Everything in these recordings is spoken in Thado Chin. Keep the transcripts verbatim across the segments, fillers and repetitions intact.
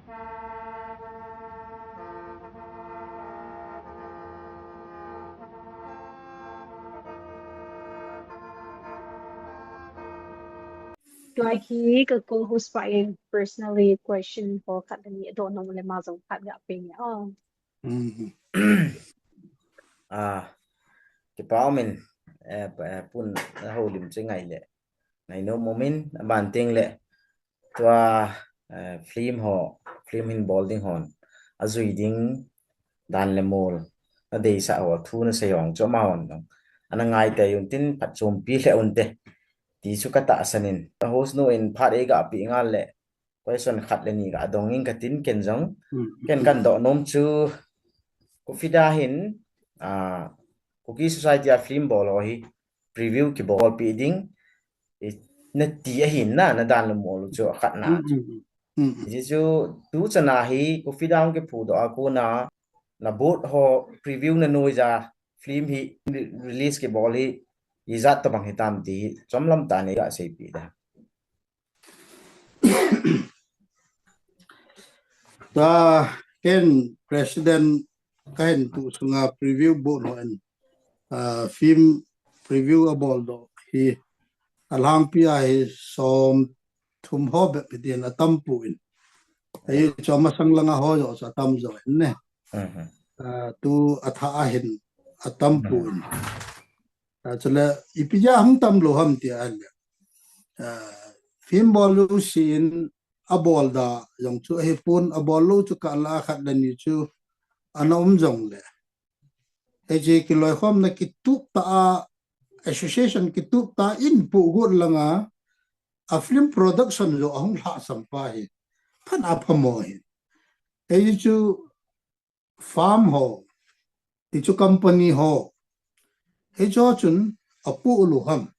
Tua hi ka co-host pa in personally question ho khat le ni adoh nom le ama jong khat ga pe nge. Oh. Mm. Ah, kipa umin, eh, pa-, eh, pun, eh, houlim che ngai le. Ngai nom umin, aban teng le. Tua, eh, film ho, film hin bol ding hon. Ajui ding dan le mol. Na deisah ho, thu na sei hon, chu amahon jong. Ana ngai tei un tin phatchompi le unte. Ti chu ka tahsan in. Ka host nu in phat ei ga pe ngal le. Question khat le ni ga dong in ka tin ken jong. Mm. Ken kan doh nom chu. Kufida hin, ah, Kuki Society a film bol ho hi preview kibol pi ding. I, na ti ahin na, na dan le mol u chu khat na. Mm, mm, mm. Mm. Hichu tu chana hi Kufida hung kiphudoh a kona na board ho preview na nuija film hi release kibol hi ijat tabang hitam ti hi chomlam tah in ga seipi da. Tua ken president ka hin tu sunga preview board ho in, ah, film preview abol doh hi alhangpi a hi som thum ho bep hi din atam pu in. Ei chu masang langa ho jo chu atam jo in ne. Mhm. Ah, tu atha a hin atam pu in. Ah, chule ipi ja hung tam lou ham ti a le. Ah, film bol lou sin abol da jong chu ahi pon, abol lou chu kah la khat le ni chu ana um jong le. Hiche kiloikhomna kitup ta a, association kitup ta in pu got langa a film production jo ahung lhahsam pa hi phat aphamo hi. Hichu farm ho, ti chu company ho. Hicho chun apu lou ham.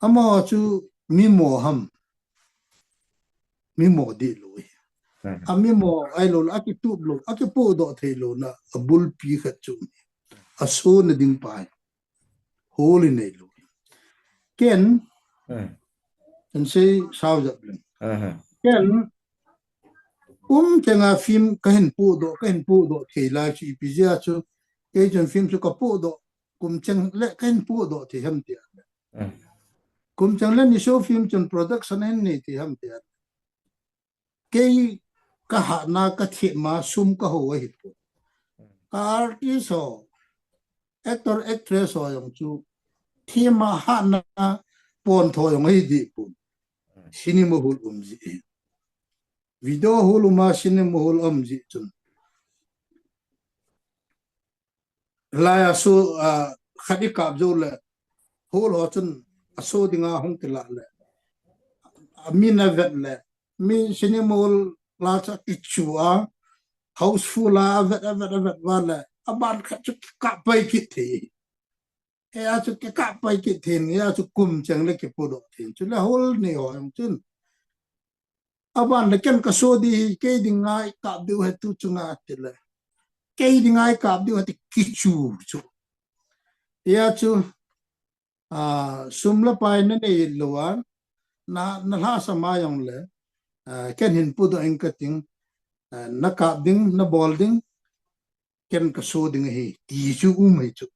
Amaho chu mimo ham. Mimo di lou hi. Hmm. Amimo ahilou le, akitup lou, akipudoh thei louna, abulpi khat chu. Asona ding pa hi. Hole nei lou. Ken, hmm, ken sei sao jap leng. Hmm. Ken, um, kenga film ka hin pudoh, ka hin pudoh thei lai chu ipi jeh a chu, kei chun film chu ka pudoh, kum cheng le ka hin pudoh thei ham ti a. Hmm. Kum cheng le ni so film chun production hin nei thei ham ti a. Kei ka hatna ka themna sum ka ho ahi pon. Ka artist ho, actor, actress ho jong chu themna hatna pontho jong ahi di pon. Cinema hall um ji. Video hall um a cinema hall um ji chun. Lai a so, ah, khat i kap jou le, hall ho chun a so dinga hung kilah le. A min a vet le, mi cinema hall la chu kichu a, houseful a, a vet, a vet, a vet va le, aban khat chu kikap pai kit thei. Hia chu kikap pai kit thei, hia chu kum cheng le kipudoh thei. Chule hall nei ho jong chun. Aban le ken ka so di hi, kei dinga i kap diu ahi tu chunga ti le. Kei dinga i kap diu ahi ti kichu chu. Hia chu, ah, sum le pai na nei lou a, na, na lhahsam a jong le, ah, ken hin pudoh ing ka ting, ah, na kap ding, na bol ding, ken ka so ding ahi, ti chu um ahi chu.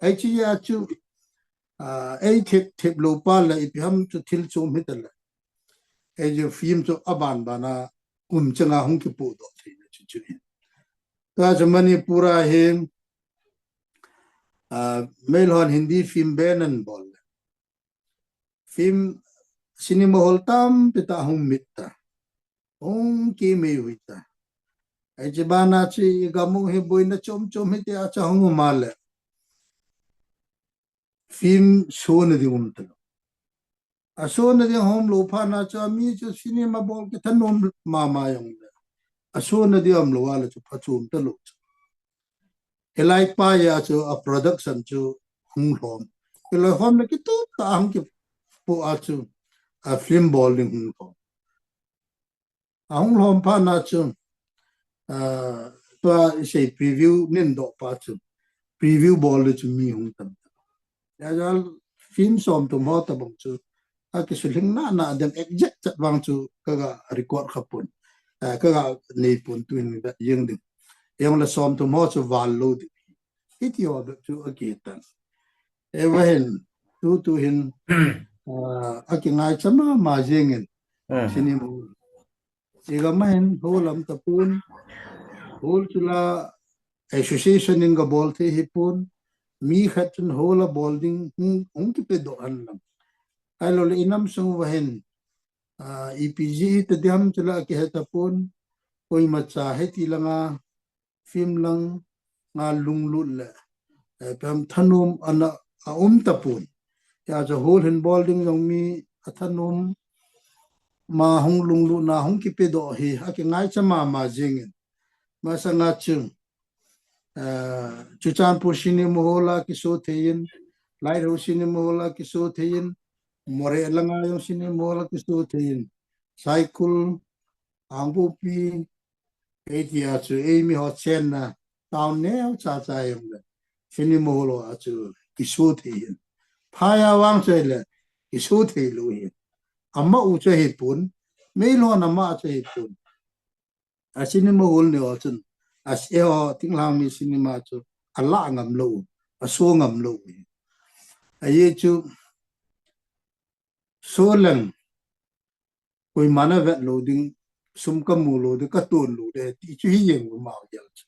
Hiche a chu, ah, ei thep, thep lou pa le, ipi ham chu thil chu um hita le. Ei chu film chu aban bana kum changa hung kipudoh thei na chu chu hi. Tua chu Manipur a hi, ah, Meilhon Hindi film ban an bol le. Film cinema hall tampi tah hung mit ta. Hung kimei hui ta. Hiche bana chu i gam u hi boina chom chom hi ti a chu hung um a le. Film sona ding um talou. A sona ding um lou phat na chu ami chu cinema bol kithanom mama jong le. A sona ding um lou a le chu phachom talou chu. Hilai pa a chu a production chu hung lhom. Kiloikhomna kitup ta hung kipu a chu a film bol ding hung lhom. A hung lhom phat na chu, ah, tua i sei preview nin doh pa chu preview bol le chu mi hung tam. Hia jal film som thum ho tabang chu a kisulhing na na ding exact chat vang chu ka ga record kha pon. eh, ka ga nei pon, tuin vet jeng ding. Jong le som thum ho chu val lou ding. Hiti ho bep chu akitan. Eva hin, tu tu hin, ah, akingai cha mama jengin. Cinema hall. Igam a hin hall um tapon. Hall chu la association in ga bol thei hipon. Mi khat chun hall a bol ding hung, hung kipedoh hen lang. Ahilou le inam sung uva hin, ah, ipi jeh hita diham chu la akihe tapon. Koima cha hiti langa film lang nga lunglut le, eh, pem thanom ana a um tapon. Hijeh chun hall hin bol ding jong mi athanom ma hung lunglutna hung kipedoh hi akingai cha mama jengin. Masanga chu, eh, Churachandpur Cinema Hall a kiso thei in, Lighthouse Cinema Hall a kiso thei in, Moreh langa jong Cinema Hall a kiso thei in, Saikul, Kangpokpi, Eitia chu eimi ho chenna town neocha cha jong le Cinema Hall a chu kiso thei hin. Phai a vang chu le kiso thei lou hin. Ama u chu hipon, meilhon ama chu hipon. A Cinema Hall nei ho chun, a se ho thinglhang mi cinema chu ala ngam lou, aso ngam lou hin. Ajeh chu so leng, koiman avet lou ding, sum kamu lou ding, katon lou ding, ti chu hi jeng amaho gel chu.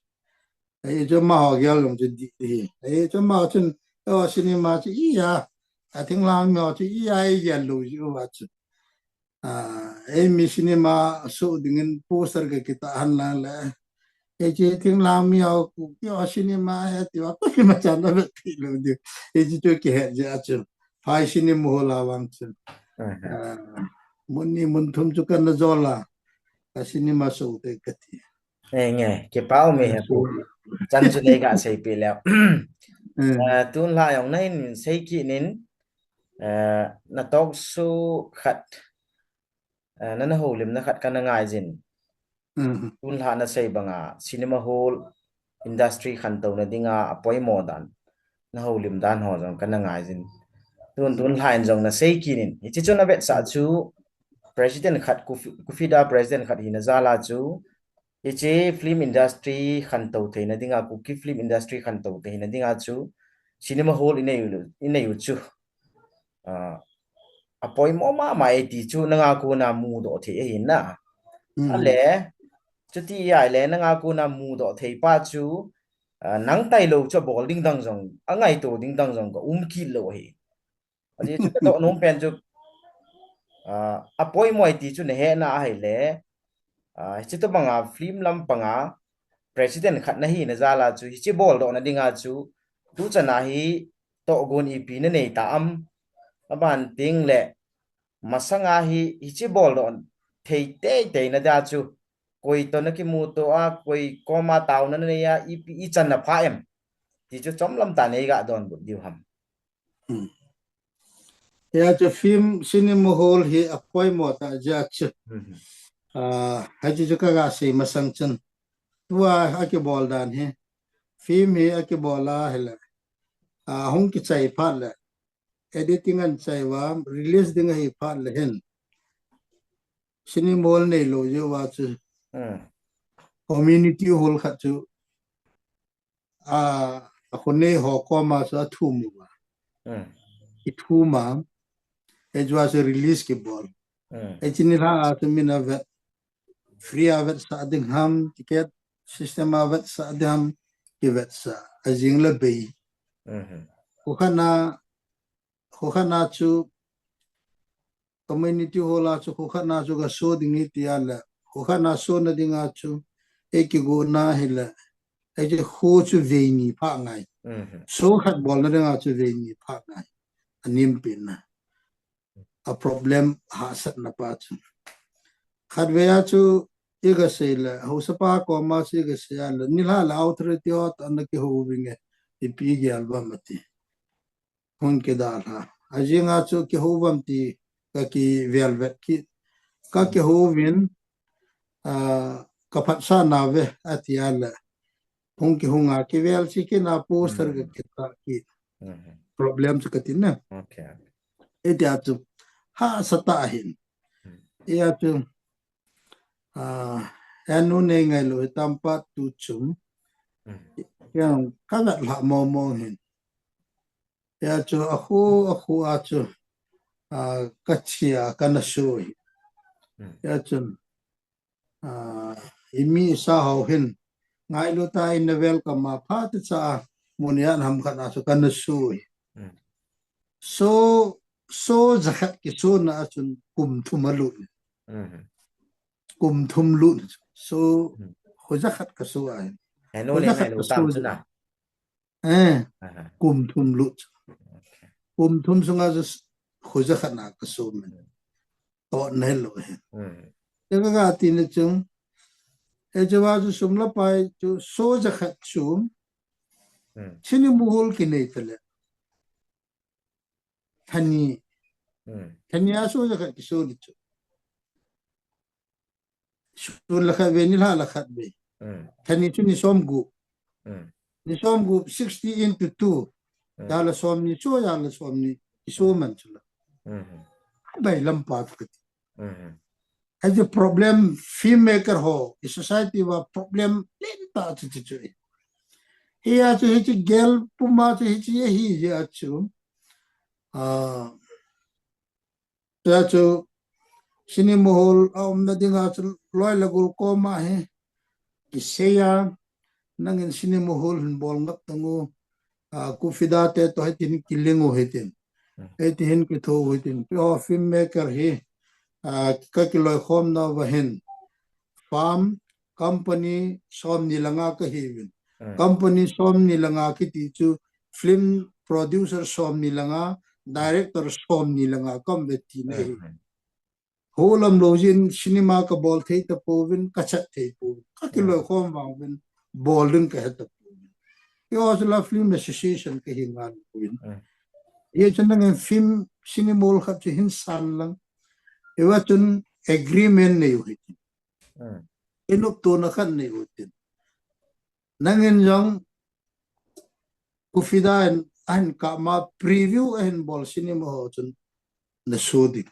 Ajeh chu amaho gel jong chu dih hi. Ajeh chu amaho chun, o cinema chu ija, a thinglhang mi ho chu ija, ija lou ji uva chu. Ah, eimi cinema so dingin poster ka kitah hen lang le. Hiche thinglhang mi ho ku, kio cinema he ti uva, koima chan avet thei lou ding. Hiche chu kihet jeh a chu. Phai Cinema Hall a vang chu. Ah, mun ni mun thum chu kana jol a. Ka cinema so te kati. Nge, nge, kipa um e he pu. Chan chu nei ga seipeh leu. Eh, tun la jong nahin sei kit in, eh, na talk show khat, eh, na, na houlimna khat kana ngai jin. Tun la nasei banga cinema hall industry khantouna dinga apoimo dan, na houlim dan ho jong kana ngai jin. Tun, tun la in jong nasei kit in. Hiche chu navetsah chu president khat, Kufi-, KUFIDA president khat hina jal a chu, hiche film industry khantou theina dinga, Kuki film industry khantou theina dinga chu cinema hall inei u, inei u chu, ah, apoimo mama e ti chu nanga kona mudoh thei ahi na. Ale, chuti ahile nanga kona mudoh thei pa chu, ah, nang tailou chu abol ding dang jong, angaito ding dang jong ka um kit lou ahi. Ajeh chu kadoh nom pen chu, ah, apoimo e ti chu nahet na ahile, ah, hiche tobanga film lampanga president khat nahina jal a chu, hiche boldohna dinga chu, tuchan a hi tohgon ipi nanei ta am, aban tengle, masanga hi, hiche boldoh thei teitei na dia chu, koi toh nakimuto a, koi koma taona nanei a, ipi ichan naphah em ti chu chomlam tah in nei ga donbut diu ham. Hia chu film cinema hall hi apoimo tah jeh a chu, ah, hiche chu kaga sei masang chun, tua akibol dan hi, film hi akibol a hile, ah, hung kichai phat le, editing ahin chai uva, release ding ahi phat le hin, cinema hall neilou jeh uva chu, community hall khat chu, ah, akhonei ho koma chu athum uva, ithum a, hijeh a chu release kibol. Hiche nilhah a chu min avet, free a vetsah ding ham, ticket system a vetsah ding ham, kivetsah, ajing le bei. Khokhat na, khokhat na chu community hall a chu khokhat na chu gaso ding hiti a le, khokhat na sona dinga chu, eikigona hile, hiche kho chu vei ni phah ngai. So khat bolna dinga chu vei ni phah ngai. Anem pen na. A problem hahsatna pa chu, khatvei a chu iga sei le, haosapa koma chu iga sei a le, nilhah le authority ho toh ana kihou vinge, ipi igel uvam ati. Hung kidalha. Ajing a chu kihou uvam ti kakivel vet kit. Kakihouvin, ah, kaphatsah nauve ati a le, hung kihung a, kivel cheh kit na, poster kakitah kit. Problem chu kati na. Hitia chu hahsa tah ahin. Hia chu, ah, Henu nei ngailou hitam part two chu. Yang ka vet lha mong mong hin. Hia chu a khu a khu a chu, a, ka chia ka na sui. Hia chun, a, i mi sa hau hin. Ngailu ta in na welcome a pha te cha mun yan ham khat a chu ka na sui. So, so jakhat kisuna a chun kum thum a lut. Kum thum lut. So, khu jakhat ka su a hin. Khu jakhat ka su a. Eh, kum thum lut. Kum thum sunga chu khu jakhat na ka su men. To na lo he. Te ka ga ti na chung. E chu wa chu sum la pai chu so jakhat chu. Chini muhol ki nei tale. Thani. Thani a so jakhat ki so li chu. Sun la khat ve, ni la la khat ve. Thani chu ni som gu. Ni som gu, sixty into two. Ya la som ni, so ya la som ni. Ki so man chu la. Bai lam pa tu ka ti. Hai chu problem filmmaker ho, i society wa problem len ta chu chu chu. Hia chu hi chu gel puma chu hi chu hi ya chu. Ah, Tua chu, sini muhol a um na dinga chu loi la gul koma hi. Kisei a, nangin sini muhol hin bol ngap tangu, a, kufida te to hitin kilingu hitin. Hiti hin kitho hitin. Pure filmmaker hi, a, ka kiloi khom na va hin. Farm, company, som ni langa ka hi vin. Company som ni langa kiti chu, film producer som ni langa, director som ni langa kam ve ti na hi. Ho lam lo jin cinema ka bol thei ta po vin, ka chat thei po vin, ka kiloi khom vang vin, bol ding ka he ta po vin. Yo chu la film association ka hi ngal po vin. Ye chun nang film cinema khat chu hin san lang. Ewa chun agreement nei u hitin. Inop to na khat nei u tin. Nangin jong kufida in ahin kama preview ahin bol cinema ho chun na so ding.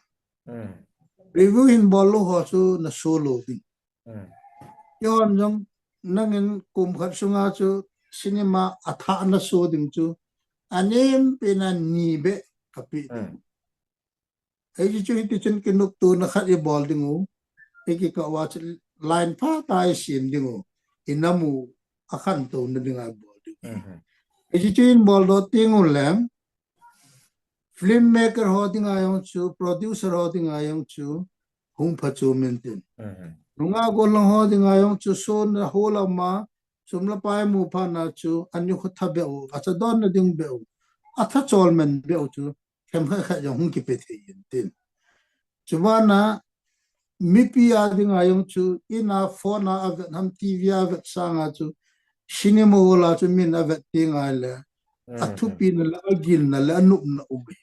Preview hin bol lo ho chu na so lo ding. Yon jong nangin kum khat sunga chu cinema atha na so ding chu anem pe na ni be ka pi ding. Ei chu hiti chun kinop to na khat i bol ding u. Ei ki ka wa chu line pha ta i sim ding u. I namu a khan to na ding a bol ding. Ei chu in bol do ting u lem. Filmmaker ho ding a yong chu, producer ho ding a yong chu, hung pha chu min tin. Nunga go long ho ding a yong chu, so na ho la ma, sum la pai mu pha na chu, ani khu tha be u, a cha don na ding be u. A tha chol men be u chu, khem kha kha jong hung kipe thei in tin. Chubana mipi a ding a jong chu, in a phone a avet ham T V a avet sanga chu, cinema hall a chu min avet ding a le, a thupi na le, a gil na le, a nup na um hi.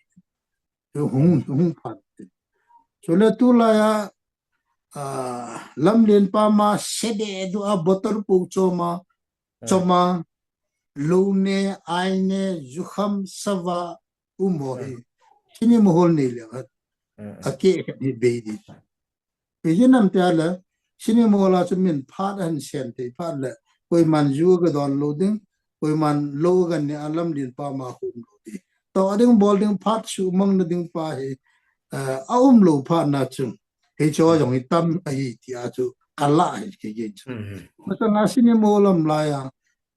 Hung, hung phan tin. Chule tulai a, a, lamlen pa ma sede du a bottle pu choma, choma, lo ne, ai ne, jukham, sava, um ho hi. Cinema hall nei le a. A ke khat hi bei di. Pe ji nam te a le, cinema hall a chu min phat a hin sen thei phat le, koiman ju ka don lo ding, koiman lo ka ne a lamlen pa ma hum lo ding. To a ding bol ding phat su mang na ding pa hi, eh, a um lo phat na chu. Hei cho jong hi tam a hi ti a chu, ka la hi ke ke chu. Masa nga cinema hall lam lai a,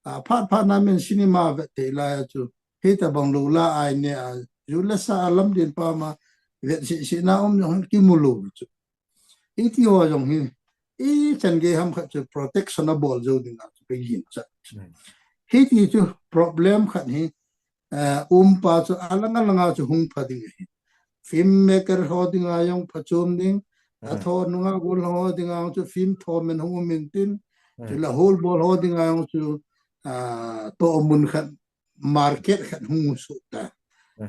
a, phat phat na min cinema vet thei lai a chu. Hei ta bang lo la ai ne a, ju le sa a lamlen pa ma, vet si si na um jong ki mu lo chu. Hiti ho jong hi, i chan gei ham khat chu protection a bol jo ding a chu ka gin cha. Hiti chu problem khat hi, eh, um pa chu alang alang a chu hung pha ding hi. Filmmaker ho ding a jong pha chom ding, a tho nunga gol ho ding a jong chu film tho men hung um in tin, chu la hol bol ho ding a jong chu, ah, to mun khat market khat hung su ta.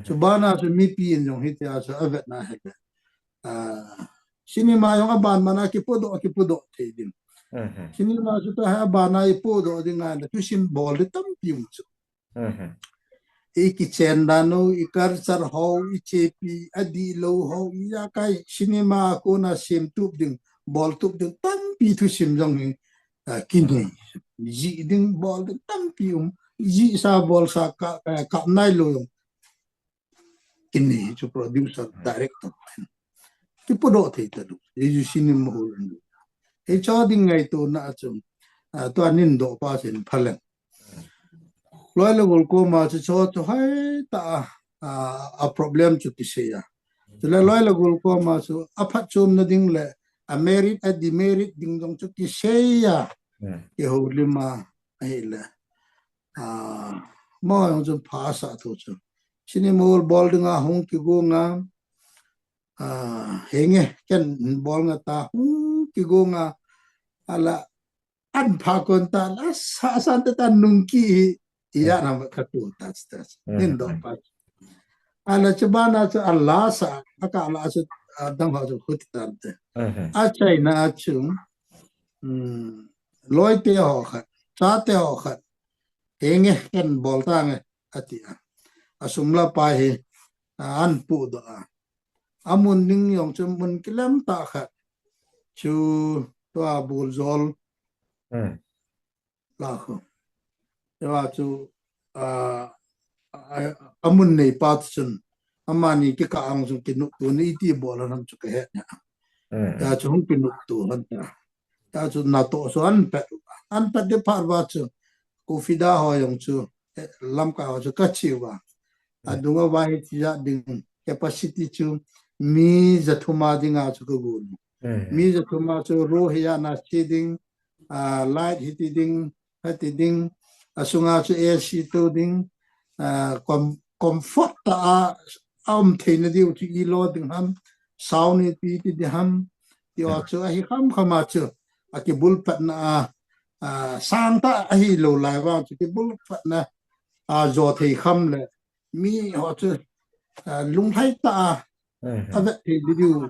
Chubana chu mipi in jong hiti a chu a vet na he le. Ah, cinema jong a ban mana ki pu do, ki pu do thei ding. Cinema chu ta ha ban a i pu do ding a le, tu sin bol de tam pi um chu. I ki chen da no, i culture ho, i chepi, a di lo ho, i ya kai cinema ko na sim tup ding. bol tup ding tampi thusim jong hi, ah, kinei. Jih ding bol ding tampi um. Jihsa bolsa ka, eh, kap nailou jong kinei chu producer, director. Kipodoh thei talou. Hichu cinema hall in. Hicho ding ngaitona chu, ah, tua nin doh pa chu phaleng. Loi le gol koma chu cho chu hoitah a, a, a problem chu kisei a. Chule loi le gol koma chu aphatchomna ding le a merit, a demerit ding jong chu kisei a. Hmm. Kihoulim a, ahile. Ah, mo jong chu pha sa thu chu. Cinema hall bol dinga hung kigong a. Ah, henge, ken bol nga ta hung kigong a. Ala an pha kon ta la sa san ta ta nung ki hi, iya na ma ka tu ta ta. Hmm. Nin doh pa. Ala chu bana chu ala sa, aka la chu, ah, dang ho chu khut ta te. Hmm. A China chu, hmm, loi te ho khat, cha te ho khat. Henge, ken bol tange, ati a. A sum la pai hi, ah, an pudoh a. A mun ding jong chu mun kilem tah khat. Chu tua bul jol. Hmm. La khu. Tua chu, ah, a, a mun nei pa chun. Amani kikah ang chu kinopto ni iti bol ham chu kahe nya. Hmm. Tua chu hung kinopto han ta. Tua chu natoh chu an pet. An pet ding phat uva chu. Kufida ho jong chu, eh, Lamka ho chu ka che uva. A, hmm, dung uva hitia ding capacity chu mi jathum a dinga chu ka gon. Hmm. Mi jathum a chu room hi ana che ding, ah, light hiti ding, hiti ding, a sunga chu A C to ding, ah, com-, comfort tah a, a um theina diu chu i lo ding ham, sound ipi ti ding ham, ti ho chu ahi kham kham a chu, a kibulpatna a, ah, sang tah ahi lou lai vang chu kibulpatna a jo thei kham le, mi ho chu, ah, lunglhai tah a, hmm, a vet thei diu,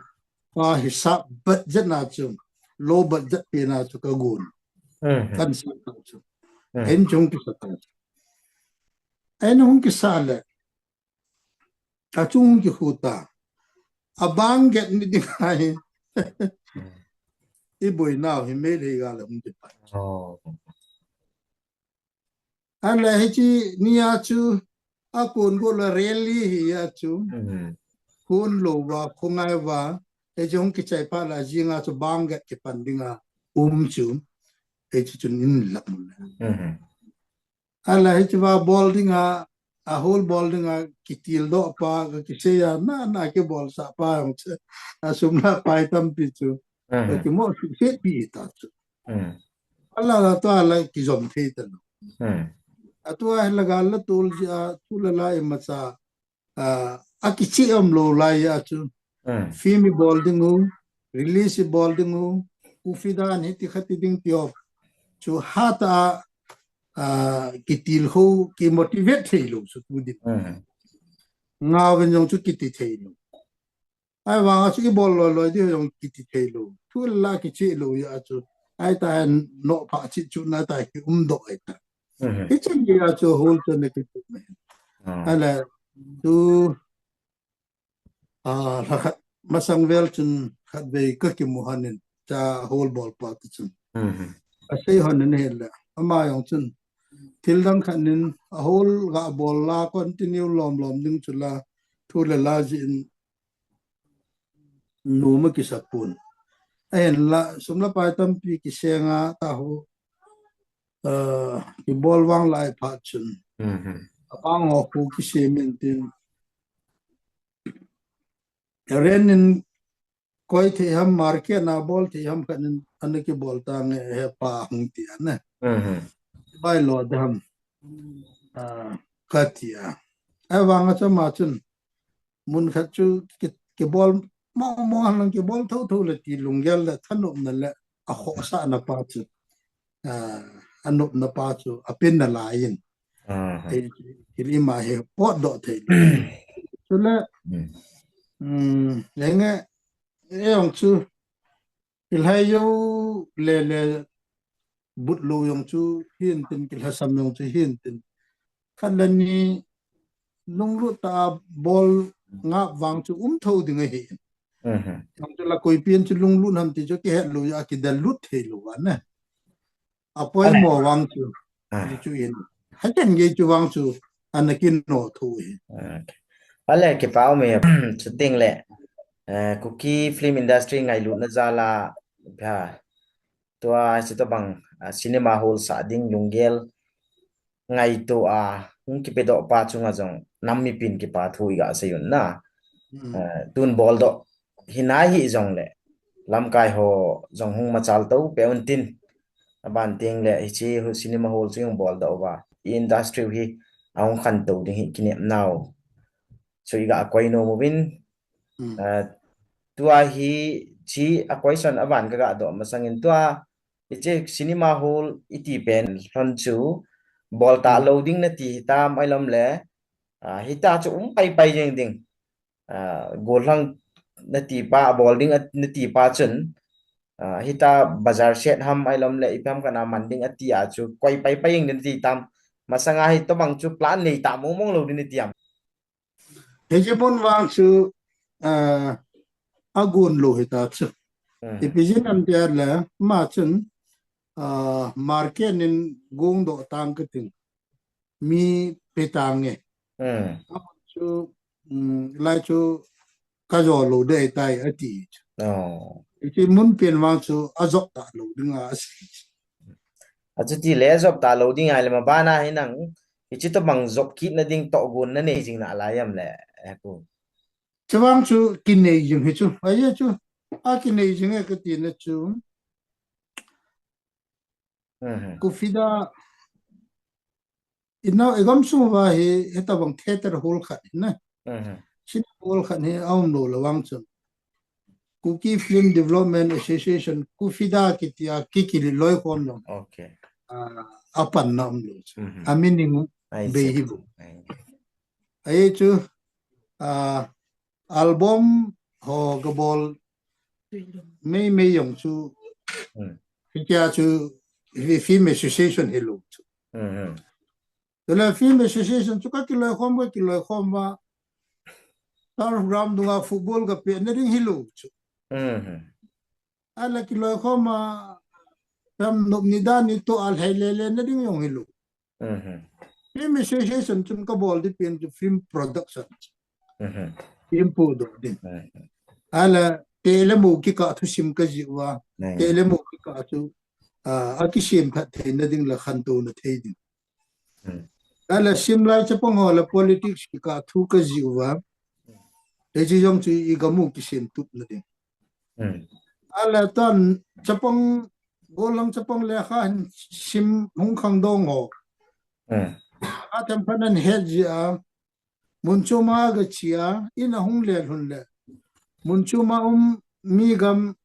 a hisap budget na chu, low budget pen a chu ka gon. Hmm. Kan sa ta chu. Hmm. Hin chung kisa ta chu. Hin hung kisa le. A chung kikhu ta. A bang get ni ding ai. Hmm. I boinau hi Meitei gal hung kipat. Oh. Ahile hiche ni a chu, a kon go la rally hi a chu. Hmm. Kon lou va, khongai va, hiche hung kichai phat la jing a chu bang get kipan ding a um chu. Hiche chun in lap mun. Hmm. Ahile hiche va bol ding a, a hall bol ding a kitildoh pa, ka kisei a, na, na kibolsah pa jong chu. A sum la pai tampi chu. Hmm. Ka kimo su se pi ta chu. Hmm. Ala la tua la kijom thei ta lou. Hmm. A tua hi la gal la tol jia, thu le la imacha, ah, a kiche um lou lai a chu. Hmm. Film i bol ding u, release i bol ding u, Kufida hiti khati ding ti ho. Chu hatah a, ah, kitilkhou, kimotivate thei lou chu tu din. Hmm. Ngau ven jong chu kiti thei lou. Ahivang a chu i bol loi loi ding jong kiti thei lou. Thu la kiche lou a chu. Ahi ta hin noh pha chi chu na ta kium doh ahi ta. Mhm. Hiche ni a chu hall chu na kitu me. Ah. Ahile tu, ah, lha khat masang vel chun khatvei ka kimu hon in cha hall bol pa tu chun. Mhm. Asei hon in ahile. Ama jong chun thil dang khat in a hall ga bol la continue lom lom ding chu la thu le la jin nom a kisa pon. Ahin la, sum la pai tampi kiseng a ta ho, eh, kibol vang lai phat chun. Mhm. Abang ho khu kisem in tin. Ren in koi thei ham, market na bol thei ham khat in ana kibol tange he pa hung ti a ne. Mhm. Bai lo de ham. Ah, ka ti a. Ahivang a chu ama chun mun khat chu ki, kibol mo, mo han lang kibol tho tho le ti lunggel le thanopna le a khohsahna pa chu, ah, a nopna pa chu a pen na lai in. Ah. Ei, thil ima hi potdoh thei. Chule, hmm, hmm, lenge, e jong chu, kilhai jou le le but lou jong chu hin tin, kilhasam jong chu hin tin. Khat le ni lunglut tah a bol ngap vang chu um tho ding ahi. Mhm. Jong chu la koi pen chu lunglut ham ti chu kihet lou a kidel lut thei lou a ne. A poimo vang chu. Ah. Ni chu in. Hakan gei chu vang chu. Ana kin no thu hi. Okay. Ale kipa um e, chuting le. Eh, Kuki film industry ngailutna jal a. Ha. Tua chu tobang, ah, cinema hall sah ding lunggel ngaito a, hung kipedoh pa chunga jong nam mipin kipa thu iga sei un na. Hmm. Ah, tun boldoh hinai hijongle lamkai ho jong hung machal to pe un tin. Aban teng le hiche cinema hall chu hung boldoh uva, i industry hi ahung khantou ding hi kinem nau. Chu iga koi nom uvin. Hmm. Ah, tua hiche a question aban kaga doh masangin tua hiche cinema hall iti pen lhon chu bol ta lou ding nati hitam ailom le, ah, hita chu um pai pai jeng ding. Ah, gollhang nati pa, bol ding a-, nati pa chun, ah, hita bazar set ham ailom le ipi ham kana man ding ati a chu koi pai pai jeng ding nati tam. Masanga hitobang chu plan nei ta mong mong lou ding nati am. Hiche mun vang chu, ah, agon lou hita chu. Mhm. Ipi jeh ham tia le, ama chun, ah, market in gong doh tang kating. Mi pe tang e. Mhm. Ama chu, um, lai chu kajo lou ding ahitai ati chu. Oh. Hiche mun pen vang chu ajop ta lou ding a asei. Achuti le jop ta lou ding ahile ma bana hi nang, hiche tobang jop kit na ding tohgon nanei jing nalai am le, eh, Pu. Chuvang chu kinei jing hi chu. Ahi chu. A kinei jing e kati na chu. Mhm. Kufida Ina, i gamsung uva hi, hitobang theater hall khat hi na. Mhm. Cinema hall khat hi aum lou le vang chun. Kuki Film Development Association, Kufida kitia, kikili loi khom lou. Okay. Ah, apanna um lou chu. Mhm. Amining u, I see. Bei hi bu. I see. Ahi chu, ah, album ho kabol mei mei jong chu. Hmm. Hitia chu fi-, film association hilou chu. Hmm, hmm. Tule film association chu kakiloi khom, kakiloi khom uva. Turf ground dunga football kapet na ding hilou chu. Hmm, hmm. Ala kiloi khom a, ram nop ni dan ni toh a lhai le le na ding jong hilou. Mhm. Film association chun kabol ding pen chu film production. Mhm. Film pu doh ding. Mhm. Ala te le mo kikah thusim kajih uva. Mhm. Te le mo kikah chu, ah, akisem that theina ding le khantouna thei ding. Mhm. Ala simlai chapang ho le politics kikah thu kajih uva. Hiche jong chu i gam u kisem tup na ding. Hmm. Ala tan chapang, gollhang chapang lekha hin sim hung khangdong ho. Hmm. Athemkhat nan het jia, mun chom a gache a, in ahung lelhun le. Mun chom a um mi gam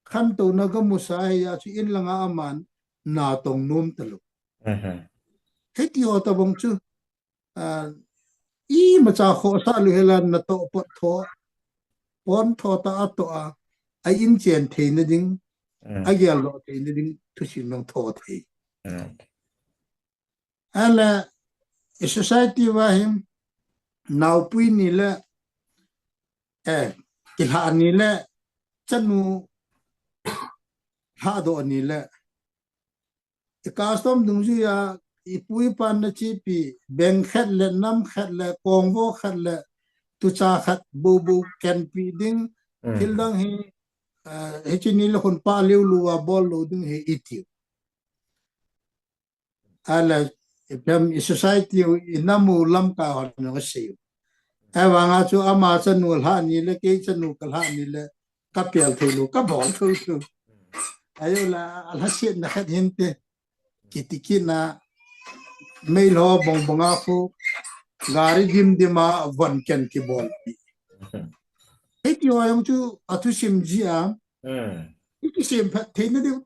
khantouna gamusa hia chu in langa aman natong nom talou. Mhm. Hiti ho tobang chu, ah, imacha khohsah lou hela natoh pot tho, pon tho ta atoh a, a in chen theina ding, mm, agel doh theina ding, thusim nang tho thei. Mm. Ala, i society uva hin, naopui ni le, eh, kilhah ni le, chanu lhahdoh ni le, i custom dungjuia, i pu i pan na chepi, beng khat le, nam khat le, kongvo khat le, tucha khat, bou bou kenpi ding, mm, thil dang hi, eh, hiche ni le khun pa liu lou a bol lou ding hi iti u. Ala, i pem i society u, i nam u lamkai hon nang sei u. Ahivanga chu ama chanu lhah ni le, kei chanu kalhah ni le, kapel thei lou, kabol thei lou. Ajo la, alhasetna khat hinte. Kiti kit na, meilhou bong bong a khu, gari dim dim a von ken kibolpi. Hiti ho jong chu athusim jia. Hmm. I kisem phat theina ding,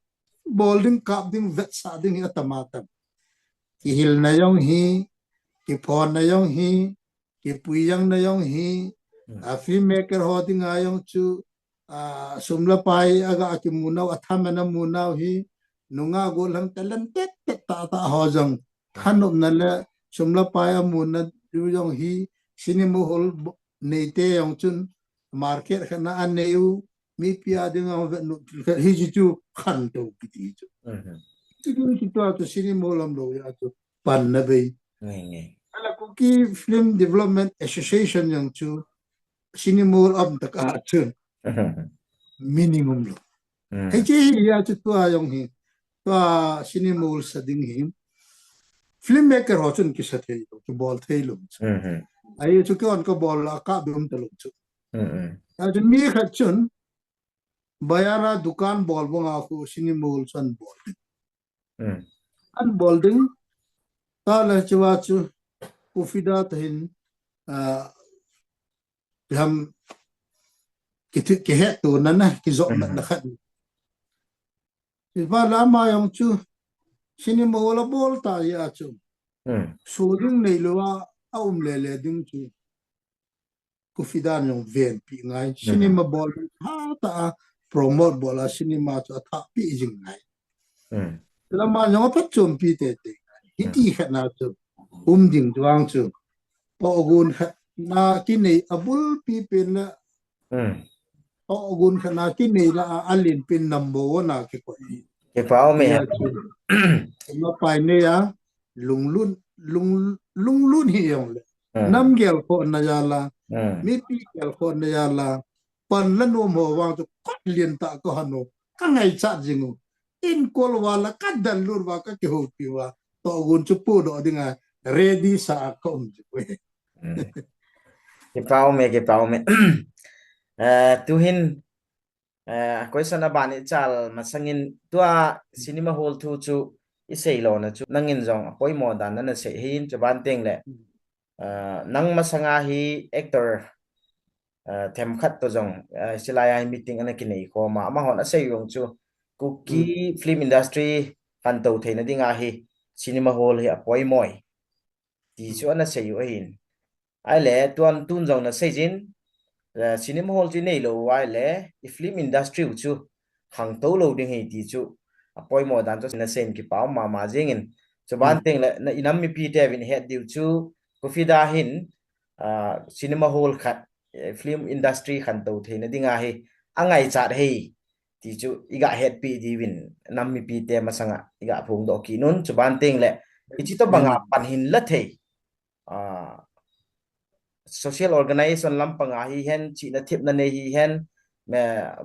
bol ding, kap ding, vetsah ding hi atama tam. Kihilna jong hi, kiphonna jong hi, kipui jangna jong hi, hmm, a filmmaker ho dinga jong chu, a, sum le pai aga kimu nau, athaman amu nau hi, nungah gollhang talented tah tah ho jong, thanopna le sum le pai amuna diu jong hi, cinema hall bo-, neite jong chun, market khat na anei u, mipi a dinga vetnom thil khat hi chu chu khantou kiti chu. Mhm. Chu chu chu tua chu cinema lam lo ya chu panna bei. Ngai, ngai. Ala Kuki Film Development Association jong chu cinema lam taka chu Mhm. minimum lo. Mm. Hiche hi ya chu tua jong hi, tua cinema hall sa ding hi filmmaker ho chun kisa thei lo, kibol thei lo chu. Mhm. Ahi chu keihon kabol la, ka dum ta lo chu. Mhm. Ya chu mi khat chun bazar a dukan bol banga khu cinema hall chu anbol ding. Mm. Anbol ding. Tale chua chu Kufida tahin, ah, ham kiti, kihetto na na, kijopna Mhm. na khat. Hiva lama jong chu cinema hall abol ta ya chu. Mm. Showing neilou a, aum lele ding chu. Kufida in jong venpi ngai. Mhm. Cinema bol hatah a promote bol a cinema chu athahpi jing ngai. Mm. Lama jong aphatchompi teitei ngai. Hiti Mm. khat na chu um ding chu vang chu. Tohgon khat na kinei abulpi pen la Mm. Tohgon khat na kinei la a, alen pen number one a kikoi. Kipah um e. Hiya chu. Mapai nei a, lunglun, lung, lunglun hi jong le. Mm. Nam gelkhohna jal a, Mm. mipi gelkhohna jal a, pan la nom ho vang chu kot lien tah ka hon u, ka ngaichat jing u. Inkol uva la, ka dallut uva, ka kihoupi uva. Tohgon chu podoh dinga, ready sa a ka um jing u. Mm. Kipah um e, kipah um e. Eh, tuhin, eh, question aban ichal masangin tua cinema hall thu chu isei lona chu nangin jong apoimo dan nana sei hin chuban teng le. Mm. Eh, nang masanga hi actor, eh, themkhat to jong, eh, silai a hi meeting ana kinei khom a, amahon asei jong chu Kuki Mm. film industry khantou theina dinga hi cinema hall hi apoimo e. Ti chu ana sei u ahin. Ahile, tuan tun jong na sei jin, eh, cinema hall chu nei lou u ahile, i film industry u chu khangtou lou ding hi ti chu, apoimo dan chu na sei in kipah um mama jingin. Chuban Mm. teng le, na i nam mipi te vin het diu chu, Kufida hin, ah, cinema hall khat, eh, film industry khantou theina dinga hi, angaichat hi, ti chu, iga hetpi diuvin, nam mipi te masanga, iga phongdoh kit un, chuban teng le, hichi tobanga Mm. pan hin la thei. Ah, social organization lampanga hihen, chihna thepna nei hihen, me,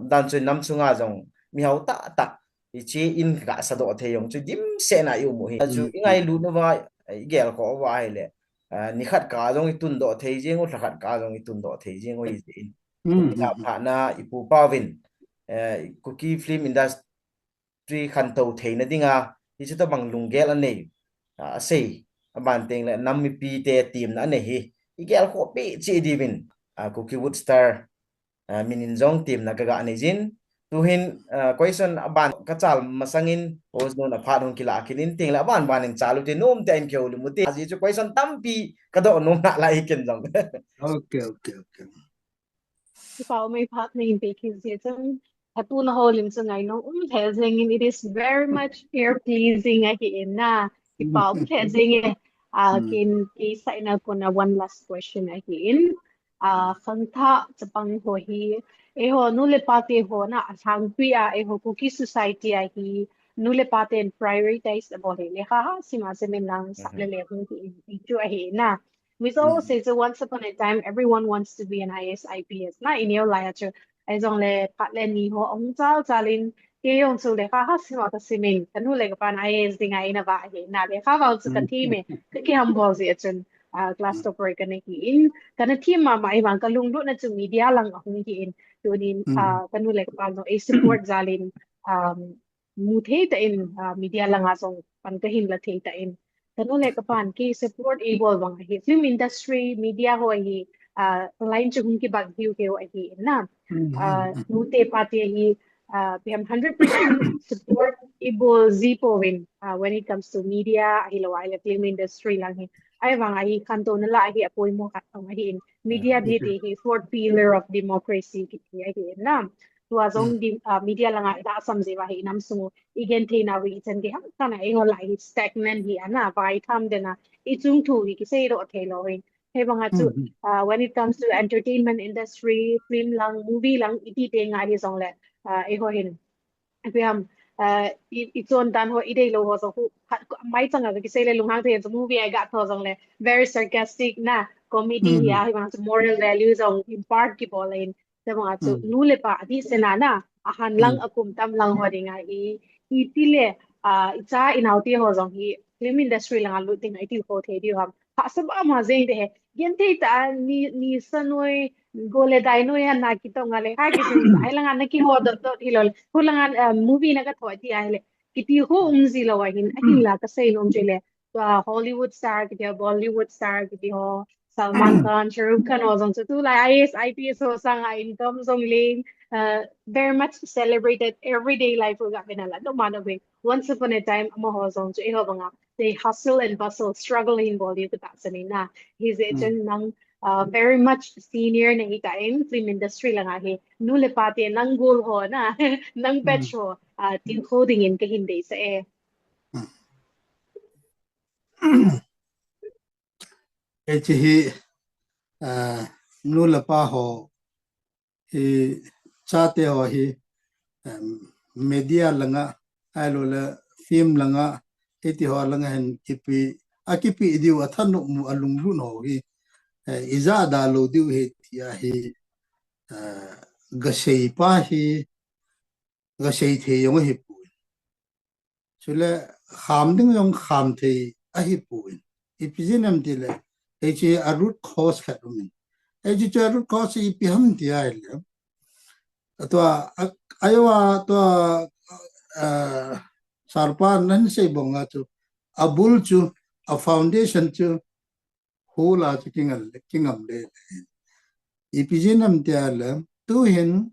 dan chu nam sunga jong mihao tahtah, hichi in ga sadoh thei jong chu dimset na i um u hi. Chu Mm. i ngailut uva, i gelkhoh uva ahile, ah, nikhat kah jong i tundoh thei jing u, lhakhat kah jong i tundoh thei jing u hi jeh in. Mm, Kuki mm, mm. phatna i pupa uvin, eh, Kuki film industry khantou theina dinga, hichi tobang lunggel anei, ah, asei, aban teng le nam mipi te temna anei hi, i gelkhoh pi cheh diuvin, ah, Kuki Wood Star, ah, min in jong temna kaga nei jin, tuhin, ah, question aban kachal masangin, host nun aphat hung kilah kit in teng le aban ban in chal u te nom te in kihoulim u te, ajeh chu question tampi kadoh nom nalai hi ken jong. Okay, okay, okay. Kipah um e phat nei hin pe kit jeh chun, atuna houlim chu ngainom um lheh jingin, it is very much ear pleasing ahi in na. Kipah um lheh jingin, ah, Mm. ken kei side na kona one last question ahi in. Ah, khangthah chapang ho hi, eiho nu le pa te ho na, alhangpi a, eiho Kuki society a hi, nu le pa ten prioritize abol hi, lekha ha sim a sim in lang sap le Mhm. le hung hi in, ti chu ahi na. We always Mm. say, so once upon a time, everyone wants to be an I A S, I P S. Na, i neo lai a chu, ahi jong le, phat le ni ho, ahung chal chal in, kei jong chu lekha ha sim a ka sim in, ka nu le ka pan I A S dinga eina vah ahi, na lekha vah chu ka Mm. thim e, ka kihambol jeh a chun, ah, class Mm. topper ka na hi in, ka na thim mama ahi vang, ka lunglutna chu media lang ahung hi in, tunin, Mm. ah, ka nu le ka pan jong ei support jal in, um, mu thei tah in, ah, media langa jong pan ka hin la thei tah in. Ka nu le ka pan kei support eibol vang ahi. Film industry, media ho ahi, ah, line chu hung kibang hiu hiu ahi na. Mm, Ah, mm, mm. Nu te pa te hi, ah, ipi ham hundred percent support eibol ji pouvin, ah, when it comes to media, ahilou ahile film industry lang hi. Ahi vang ahi khantouna lah ahi apoimo khat jong ahi in. Media Mm, di mm. ti hi fourth pillar of democracy kiti ahi in na. Tua jong Mm. di, ah, media langa i lahsam jeh uva hi i nam sung u i genthei nau hi i chan gei ham kana eiho lah hi stagnant hi ana, vaitham den a, i chung thu hi kiseidoh thei lou hi. Hibanga chu, uh, when it comes to entertainment industry, film lang, movie lang, iti te nga hi jongle, uh, eiho hin. Ipi ham, uh, i, i chon dan ho, i dei lou ho jong khu, khat ko, mai changa kisei le lunghang thei chu movie a i ga tho jongle, very sarcastic na, comedy hi a, hibanga chu moral value jong impart kibol in, hibanga chu, nu le pa, ni sena na, ahan lang, akum tam lang ho dinga i, iti le, uh, i cha i nao te ho jong hi, film industry langa lut dinga i ti ho thei diu ham. Hahsa ba ma jeng de he. Gen thei ta ni, ni sa noi, go le dai noi han na kitong a le. Ha ki tu ai langa na kiho dot dot hi lo le. Hu langa, uh, movie na ka tho ti ai le. Kiti ho um ji lo a hin. A hin la ka sei nom je le. Tua Hollywood star kiti ho, Bollywood star kiti ho. Salman Khan, Shah Rukh Khan ho jong chu tulai I A S, I P S ho sanga income jong leng, uh, very much celebrated everyday life ho ga bena la. No man of it. Once upon a time, amaho jong chu eiho banga. They hustle and bustle, struggle in bol diu ka tahsan in na. Hijeh chun nang, uh, very much senior na hi ta in film industry langa hi. Nu le pa te nang gol ho na, nang batch ho, uh, ti ho dingin ka hin deisah e. Hiche hi, uh, nu le pa ho, hi chate ho hi, em, media langa, ahilou le film langa, hiti ho langa hin kipe, akipe diu, athanop mu, alunglut ho hi, eh, ija da lou diu ahi tia hi, eh, gasei pa hi, gasei thei jong ahipoi. Chule kham ding jong kham thei ahipoi. Ipi jeh ham tile, hiche a root cause khat um in. Hiche chu a root cause ipi ham ti ahile. Tua, a, aiwa tua, a, sarpa nan sei banga chu, abul chu, a foundation chu, hol a chu kingal, kingam le le. Ipi jeh ham tia le, tu hin,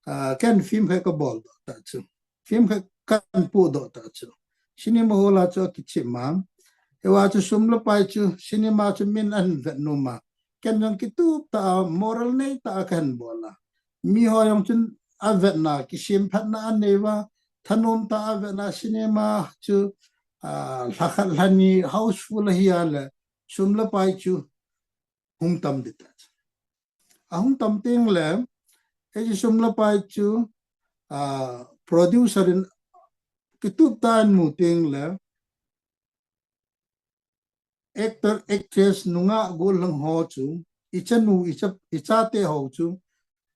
ah, ken film khat ka bol doh ta chu. Film khat kan pu doh ta chu. Cinema hall a chu kichim a. Hiva chu sum le pai chu, cinema chu min ahin vet nom a. Ken jong kitup ta a, moral nei ta a kahin bol a. Mi ho jong chun avetna, kisemphatna anei uva, thanom ta a avetna cinema chu, ah, lha khat lha ni housefull ahi a le, sum le pai chu hung tam ding ta chu. Ahung tam teng le, hiche sum le pai chu, ah, producer in kitup ta in mu teng le, actor, actress, nungah gollhang ho chu, i chanu, i cha, i chate ho chu,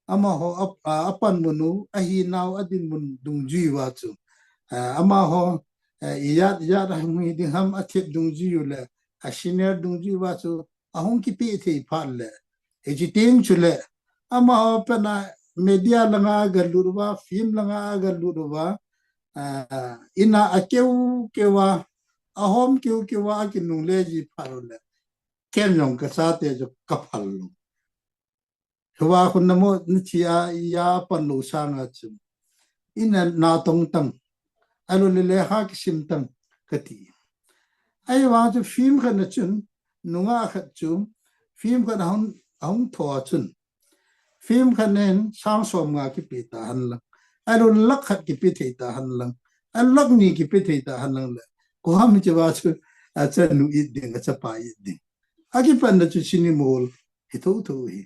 amaho a, a, apanmun u, ahinau, adinmun dungjui uva chu, ah, amaho, eh, ijat, ijat a hung hi ding ham, athem dungjui u le, a senior dungjui uva chu, ahung kipe thei phat le, hiche teng chule, amaho pen a media langa agalut uva, film langa agalut uva, ah, in a akeu keu a, ahom keu keu a, akinungle ji phat u le, ken jong ka chate chu ka phal lou. Hiva khun namo, nachi a, iya pan lou sanga chu. In a natong tang. Ahilou le lekha kisim tang kati. Ahivang chu film khat na chun, nungah khat chu, film khat ahung, ahung tho a chun. Film khat nen sang som nga kipe ta hen lang. Ahilou lakh khat kipe thei ta hen lang. Ahilou lakh ni kipe thei ta hen lang le. Koi ham hiche va chu, achanu it ding, achapa it ding. Akipan na chu cinema hall hi tho tho hi.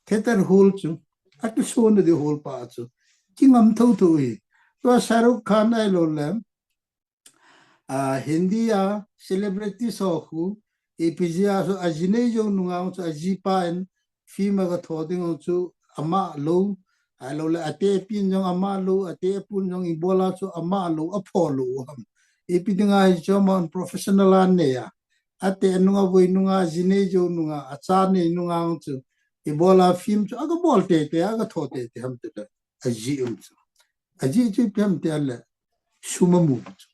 Theater hall chu, akisona ding hall pa chu, kingam tho tho hi. Tua Shah Rukh Khan ahilou le, ah, Hindi a celebrities ho khu, ipi jeh a chu aji nei jou nunga chu ajipa in film a ga tho ding chu ama lou, ahilou le atehpi in jong ama lou, atehpu in jong ibola chu ama lou, apho lou ham. Ipi dinga hichu ama professional a nei a. Ateh nunga, voi nunga, ji nei jou nunga, acha nei nunga chu. Ibola film chu, aga bol tei tei, aga tho tei tei ham tile. Aji um chu. Aji chu ipi ham tile. Sum amu chu.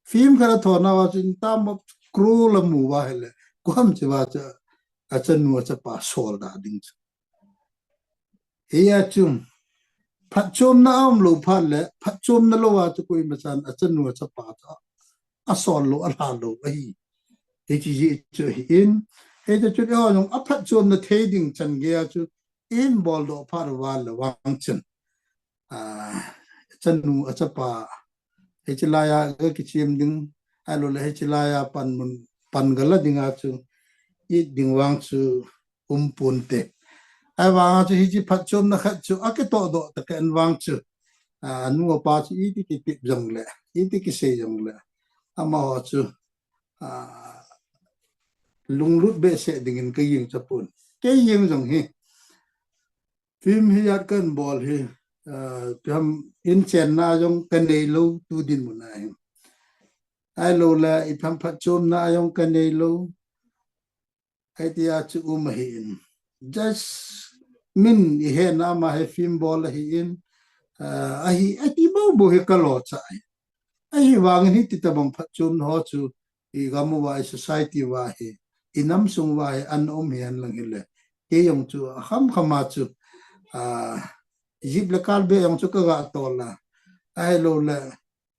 Film khat atho nauva chu, in term of crore amu uva ahile. Koi ham hiche va chu, achanu achapa sol da ding chu. Hia chu, phatchomna aum lou phat le, phatchomna lou a chu koima chan achanu achapa chu asol lou, alha lou ahi. Hiche jeh chu ahin, hiche chu eiho jong aphatchomna thei ding chan gei a chu, in bol doh phat uva le vang chun. Ah, achanu, achapa, hiche laiya ga kichem ding, ahilou le hiche laiya panmun, pan ga la ding a chu, it ding vang chu um ponte. Ahivanga chu hiche phatchomna khat chu akitoh doh tah kei vang chu, a, anu apa chu iti kitep jongle, iti kisei jongle, amaho chu, a, lunglut behseh dingin ka gingcha pon. Kei jeng jong hi film hi jat kan bol hi, a, ipi ham, inchenna jong ka neilou tu dinmun a hi. Ahilouleh ipi ham phatchomna jong ka neilou. Hitia chu um ahin. Just min ihetna ma hi film bol ahin. A, ahi, ati bou bou hi ka locha ahi. Ahivangin hiti tabang phatchomna ho chu igam uva, i society uva hi, inam sung uva hi ana um hihen lang hile, kei jong chu akham khama chu, a, jeep le car beh jong chu ka ga tol a. Ahilouleh,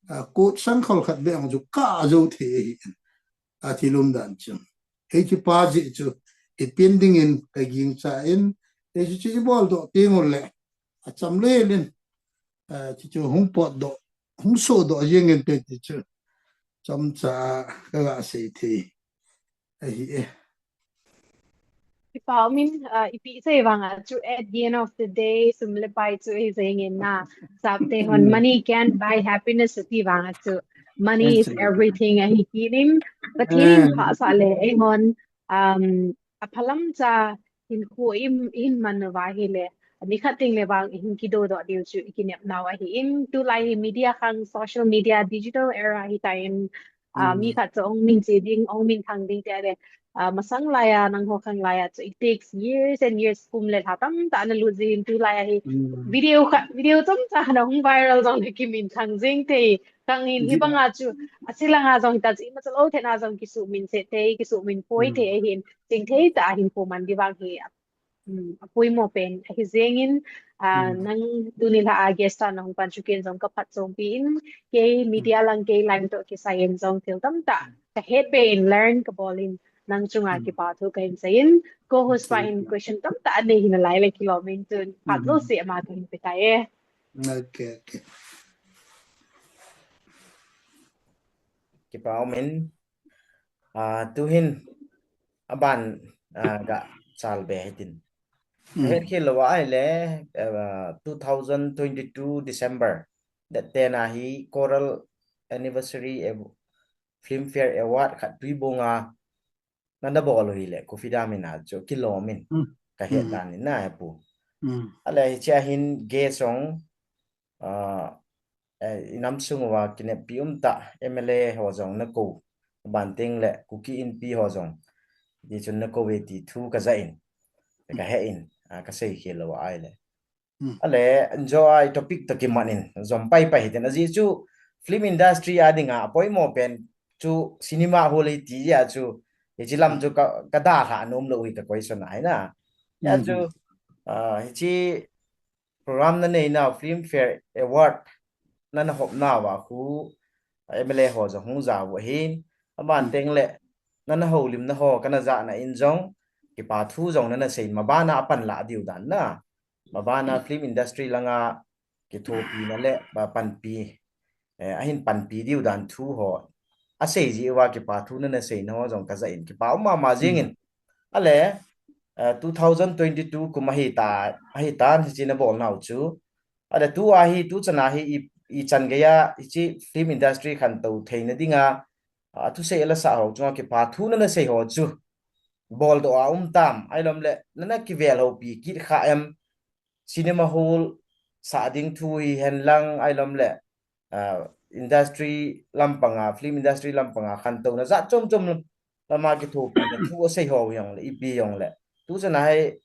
a, coat sangkhol khat beh jong chu ka jou thei ahin. A thil umdan chu. Hiche pa jeh chu ipen dingin ka gingchan, hiche chu ibol doh teng uleh, acham lel in, a, chuchu hung potdoh, hung sohdoh jengin te ti chu chomcha ka ga sei thei ahi e. Kipa umin, a, ipi sei vanga chu at the end of the day, sum le pai chu ahi jengin na. Sapte hon, money can't buy happiness ati vanga chu, money is everything ahi kit in. Pathen in phasah le eihon, um, aphalam cha hinkho i, i hin man uva ahile, nikhat teng le vang i hin kidodoh diu chu i kinep nau ahin. Tulai hi media khang, social media, digital era ahitan, a, mi khat chu hung minche ding, hung minthang ding tia le, a, masang laiya, nangho khang laiya chu it takes years and years, kum le lha tamtah na lut jin, tulai a hi video khat, video chomcha na hung viral jong le kiminthang jing thei. Khang hin hibanga chu, ache langa jong hita chu, imacha lou thei na jong kisuhminse thei, kisuhminpoi thei ahin, chingthei tah a hinkho man di vang hi, um, apoimo pen ahi jengin, a, nang tuni lha a guest a nahung pan chu ken jong ka phatchompi in, kei media lang, kei line toh kisai in jong thil tamtah ka het be in, learn ka bol in, nang chunga kipa thu ka hin sei in, co-host pa hin question tamtah anei hi nalai le kilom in, tun phat jouse ama ka hin pe tai e. Okay, okay. Kipa umin, a, tuhin aban, a, ga chal be hitin. Hetkhel louva ahile, a, two thousand twenty-two December, that ten a hi Coral Anniversary Filmfare Award khat Tuibong a nana bol u hile, Coffee Dam in a chu kilom in, ka het dan in na hepu. Ale hiche a hin guest jong, a, eh, inam sung uva kineppi umtah M L A ho jong nakou, aban teng le Kuki Inpi ho jong, ti chun nakou ve ti thu ka ja in, ka he in, a, ka seikhel louva ahile. Ale, enjoy topic toh kimat in, jom paipai hitin, ajeh chu film industry a dinga apoimo pen chu cinema hall hi ti jeh a chu, hiche lam chu ka, ka dalha nom lou hi ka question ahi na. Hijeh a chu, a, hiche program nanei nau, Filmfare Award nana hop nauva khu, M L A ho jong hung jao u ahin, aban teng le nana houlimna ho kana jahna in jong kipa thu jong nana sei in, mabana apan lah diu dan na, mabana film industry langa kithopina le, ba, panpi, eh, ahin panpi diu dan thu ho asei jeh uva kipa thu nana seina ho jong ka ja in, kipa um mama jeng in. Ale, eh, two thousand twenty-two kum ahi ta, ahi tan hiche nabol nau chu. Ale, tua hi, tuchan a hi i, ichan geiya hiche film industry khantou theina dinga, a, thusei alasah ho chunga kipa thu nana sei ho chu boldoh a um tam, ahilou le nana kivel houpi kit kha em, cinema hall sah ding thu hihen lang, ahilou le, a, industry lampanga, film industry lampanga khantouna jat chom chom lama kithopina thu asei ho jong le, ipi jong le, tuchan a hi,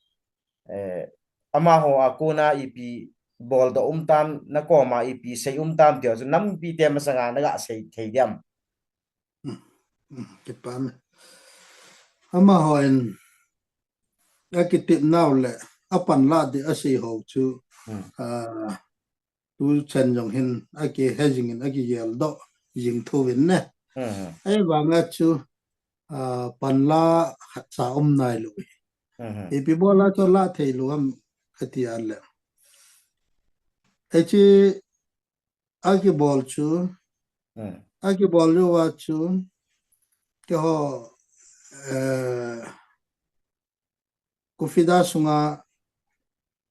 eh, amaho a kona ipi boldoh um tam, nakoma ipi sei um tam ti ho chu nampi te masanga naga sei thei diam? Kipa me. Amaho in akitep nau le apanlah ding asei ho chu, a, tuchan jong hin akihe jing in, akigeldoh jing thouvin ne. Ahivanga chu, a, panlah khatcha um nailou hi. Ipi bola chu lah theilou ham kati a le, hiche akibol chu, akibol jouva chu, keiho, eh, KUFIDA sunga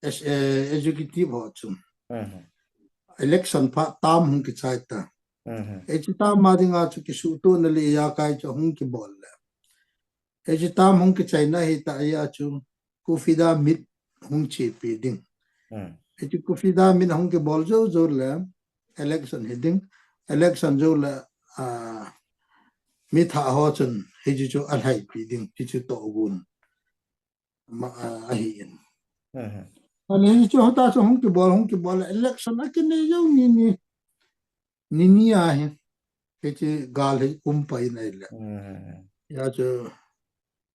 as, eh, executive ho chu. Mhm. Election pha term hung kichai ta. Mhm. Hiche term a dinga chu kisuhtohna le ijakai chu hung kibol le. Hiche term hung kichaina hita a chu KUFIDA meet hung chepi ding. Mm. Hiche KUFIDA meet hung kibol jou jou le election hi ding. Election jou le, ah, mi thah ho chun hiche chu alhaipi ding, hiche chu tohgon ma, ah, ahi in. Mhm. Ahile hiche chu hota chu hung kibol, hung kibol le election akinei jou ni ni. Ni ni a hi, hiche gal hi um pai in ahile. Mhm. Hia chu,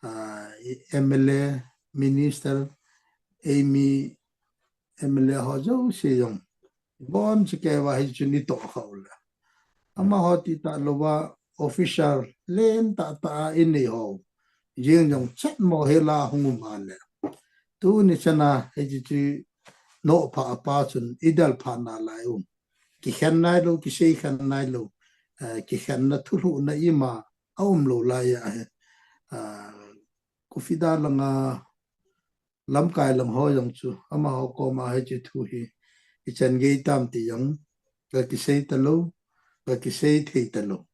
ah, i M L A, minister, eimi M L A ho jouse jong. Bon chikei uva hiche chu ni toh kha u le. Amaho ti talouva official len tah tah a inei ho. Jing jong chet mo hela hung um a le. Tuni chana hiche chu nohpha a pa chun idel pha nalai um. Kikhen nailou, kisei khen nailou. Eh, kikhenna thulhuhna ima aum lou lai ahi. Ah, KUFIDA langa lamkai lang ho jong chu, amaho koma hiche thu hi ichan gei tam ti jong, ga kisei talou, ga kisei thei talou.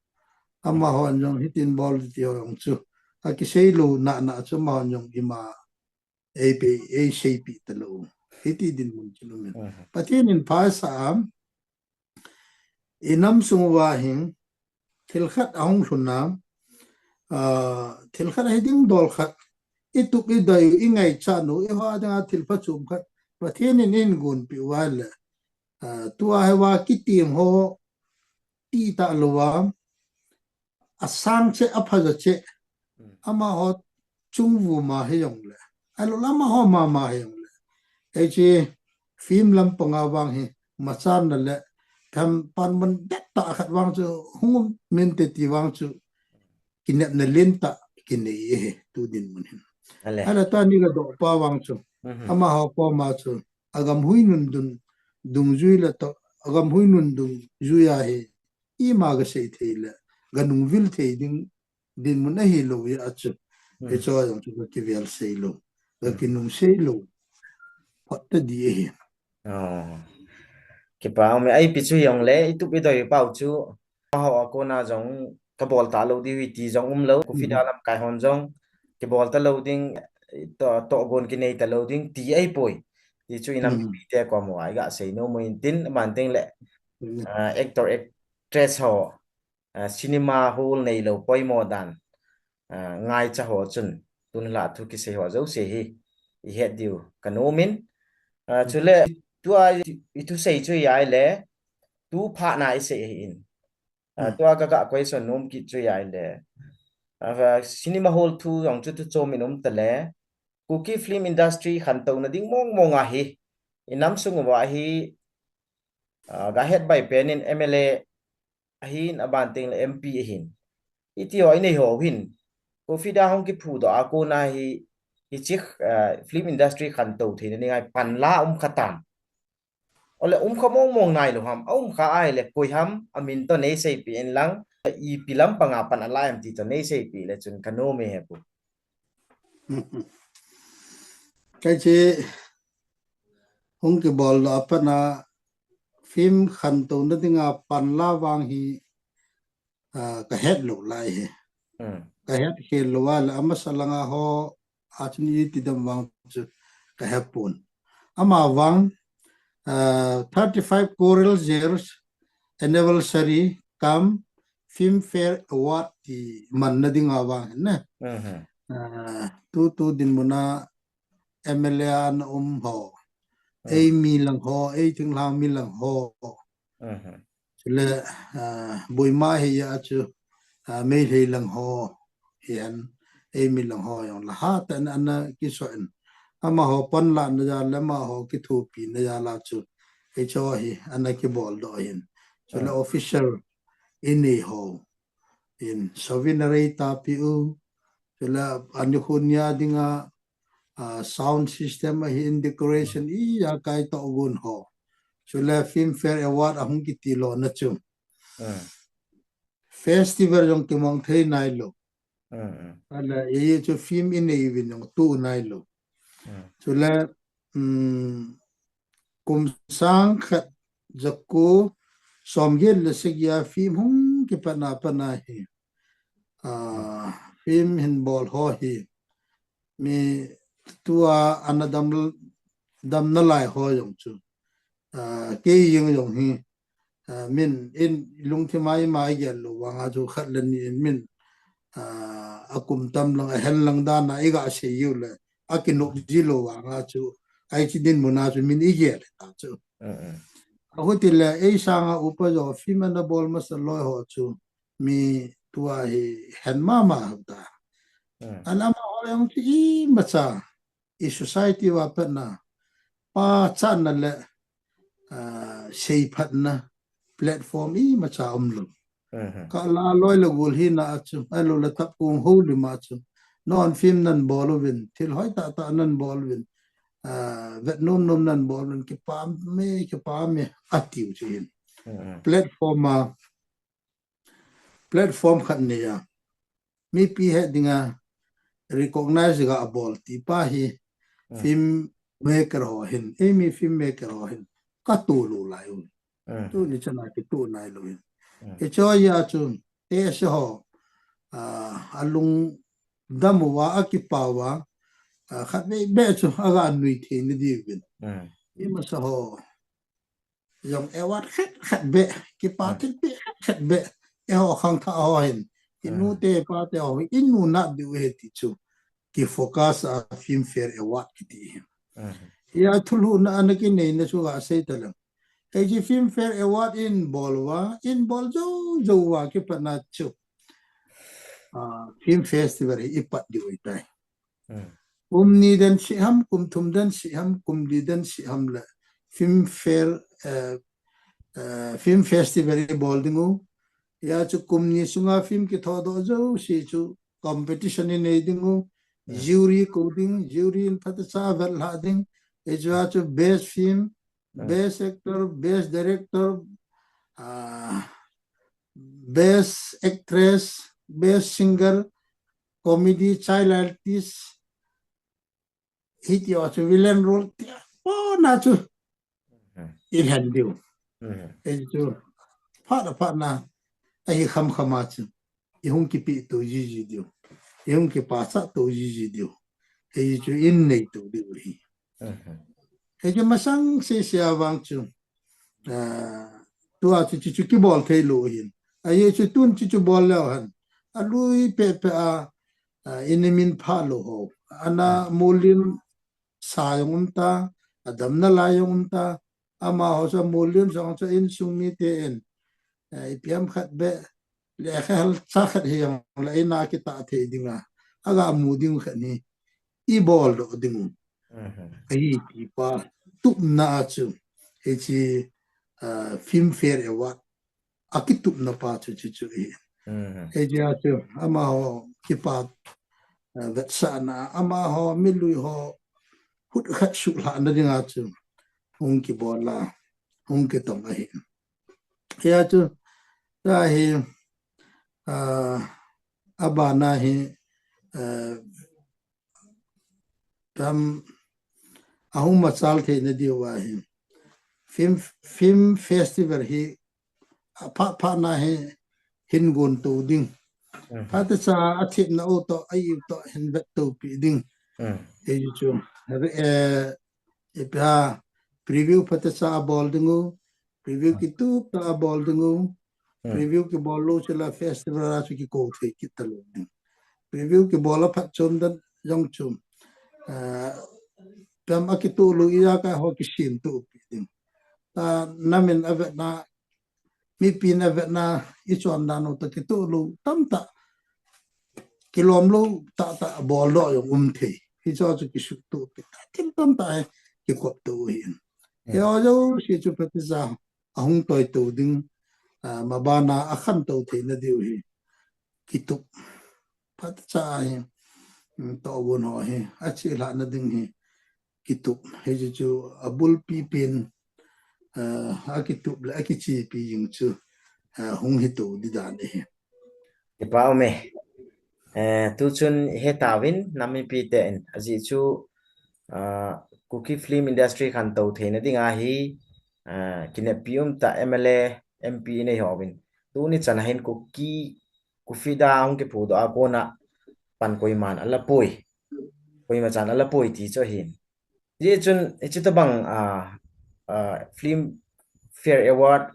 Amahon jong hitin bol ti ho jong chu, akisei lou nana chu amahon jong ima eipe, eiseipi talou. Hiti dinmun chu um in. Mhm. Pathen in pha asah am, inam sung uva hin, thil khat ahung lhun a, ah, thil khat ahi ding dol khat, itup idei u, ingaichat u, eiho dinga thil phachom khat, Pathen in eihin gonpeh uva le, ah, tua hi uva kitim ho, ti talouva, asang cheh, aphajo cheh, amaho chungvuma hijongle, ahilou le amaho mama hijongle. Hiche film lampanga vang hi, machanna le, tham panmun det tah khat vang chu, hung um inte ti vang chu, kinepna lentah kinei ahi, tu dinmun hin. Ale. Ahile tuni gadoh pa vang chu, Mhm. amaho koma chu, agam huinun dun, dungjui le toh, agam huinun dungjui a hi, ima gasei thei le, ganungvil thei ding, dinmun ahilou jeh a chu. Hmm. Hiche jong chu ga kivel sei lou, ga Hmm. kinung sei lou. Phot tadih ahi. Oh. Kipa um e, ipi chu hijongle, itup idei u pau chu. Amaho a kona jong kabol talou diu ahi ti jong umlou. KUFIDA Hmm. lamkai hon jong kibol talou ding, to, tohgon kinei talou ding ti ahipoi. Ti chu inam Hmm. mipite koma iga sei nom u intin, aban teng le, Hmm. ah, actor actress ho, ah, cinema hall neilou poimo dan, ah, ngaicha ho chun, tun la thu kisei ho jouse hi, ihet diu kanom in. Ah, Hmm. chule, tua i, ithusei chu ahile, tu phat na isei ahin. Ah, Hmm. tua kaga question nom kit chu ahile, ah, cinema hall thu jong chu tuchom in um tale, Kuki film industry khantouna ding mong mong ahi, inam sung uva hi, ah, gahet bai pen in M L A ahin, aban teng le M P ahin. Iti ho inei ho hin, KUFIDA hung kiphudoh a kona hi, hiche, ah, film industry khantou theina dinga hi panla um kha tam. Ole um kha mong mong nailou ham, aum kha ahile koi ham, amin toh neiseipeh in lang, ipi lampanga pan alai am ti toh neiseipeh le chun kanom e hepu. Hiche hung kibol doh a pat a film khantouna dinga panla vang hi, ah, kahet lou lai hi. Hmm. Kahet khel lou a le amasa langa ho, a chun iti dem vang chu kahe pon. Ama vang, ah, thirty-five Coral Years Anniversary cum Filmfare Award ti manna dinga vang hin ne. Mhm. Ah, tu, tu dinmun a M L A ana um ho. Mhm. Eimi lang ho, ei thinglhang mi lang ho. Mhm. Chule, ah, boima hi a chu, ah, Meitei lang ho, hihen, eimi lang ho jong le hatah in ana kiso in. Amaho panlahna jal le amaho kithopina jal a chu, hiche hi ana kibol doh ahin. Chule, mhm, official inei ho in souvenir eita peh u. Chule, anikho nia dinga, ah, sound system ahin, decoration ijakai tohgon ho. Chule Filmfare Award ahung kiti lona chu. Mm. Festival jong kimang thei nailou. Mm, mm. Ahile, hiche film inei uvin jong tu nailou. Chule, um, kum sang khat jaku som get le sagi a film hung kipat na pat na hi. Ah, film hin bol ho hi. Mi tua ana dam, dam nalai ho jong chu. Ah, kei jeng jong hi. Ah, min in lungthim a ima igel lou vang a chu khat le ni in min, ah, akum tam lang, ahen lang dan a iga sei u le, akinop ji lou vang a chu, ai chi dinmun a chu min igel ta chu. Ahuti le, ei sang a upa jo film ana bol masa loi ho chu, mi tua hi hen mama ho ta. Ana ma ho jong chu imacha, i society va pat na, pachatna le, ah, seiphatna platform imacha umlou. Ka la loi le gol hina a chu, ahilou le tapkong houlim a chu. Non film nan bol uvin, thil hoi tah tah nan bol uvin. Ah, vet nom nom nan bol uvin, kipah e, kipah e, atiu chu hin. Platform a, platform khat nei a, mipi he dinga recognize ga bol ti pa hi film maker ho hin, ei mi film maker ho hin, ka tolou lai u. Tuni chana kitoh nailou hin. Hiche a chu, te se ho, ah, alungdam uva, akipah uva, ah, khat vei beh chu aga nui thei na diuvin. Imasa ho jong award khat khat beh, kipa thilpeh khat khat beh, eiho khangthah ho hin, i nu te pa te ho hin, i nu na diu ahi ti chu, ki focus a Filmfare Award kiti hin. Hia thulhuhna ana kinei na chu ga sei ta leng. Ei chi Filmfare Award in bol uva, in bol jou jou uva kipat na chu, ah, film festival hi i pat diu ahitai. Kum ni den sih ham, kum thum den sih ham, kum li den sih ham le Filmfare, eh, eh, film festival i bol ding u. Hia chu kum ni sunga film kithodoh jouse chu competition i nei ding u. Jury kou ding, jury in phatecha a vet lha ding. Hiche a chu best film, best actor, best director, ah, best actress, best singer, comedy, child artist, hiti ho chu villain role ti a, po na chu. I lhen diu. Ei chu, phat a phat na, ahi kham kham a chu. I hung kipe to jiji diu. I hung kipachat to jiji diu. Ei chu in nei to diu hi. Ei chu masang sese a vang chu. Ah, tua chu, chu, chu kibol thei lou hin. Ahi chu tun chu, chu bol leu hen. Alui peh peh a, ah, in min pha lou ho. Ana mulim sa jong um ta, adam nalai jong um ta. Amaho chu mulim jong chu insung mite in, eh, ipi ham khat beh, lekha hel cha khat hi jong le in a kitah thei ding a, aga mu ding khat hi i bol doh ding u. Ahi ti pa tupna a chu, hiche, ah, Filmfare Award a kitupna pa chu, chu, chu hi. Hiche a chu, amaho kipa, ah, vetsahna, amaho milui ho hut khat suhlhahna ding a chu, hung kibol a, hung kitong ahi. Hia chu, ta hi, ah, abana hi, ah, tam ahung machal thei na diu ahi. Film, film festival hi, apha, pha na hi, hin gon to ding. Phatecha a thepna u to, a i u to, hin vet to pi ding. Ei chu, eh, ipi ham, preview phatecha a bol ding u, preview kitup tah a bol ding u, preview kibol lou chu la festival a chu kikou thei kit talou ding. Preview kibol a phatchom dan jong chu, ah, pem a kitoh lou ijakai ho kisem to pi ding. Ta namin a vetna, mipin a vetna, i chondan u ta kitoh lou tamtah, kilom lou tah tah bol doh jong um thei. Hiche chu kisuhtoh pi ta, thil tamtah hi kikop to u hin. Hiho jouse chu phatecha ahung toi to ding, ah, mabana a khantou theina diu hi kitup. Phatecha hi, um, tohgon ho hi, achelhahna ding hi kitup. Hiche chu abulpi pen, ah, akitup le akichepi jing chu, ah, hung hito di dan ahi. Kipah ume. Eh, tuchun hetauvin, nam mipi te in, ajeh chu, ah, Kuki film industry khantou theina dinga hi, ah, kineppi umtah M L A, M P inei hovin. Tuni chana hin Kuki, Kufida hung kiphudoh a kona pan koiman alapoi. Koima chan alapoi ti chu ahin. Hijeh chun, hiche tobang, ah, ah, Filmfare Award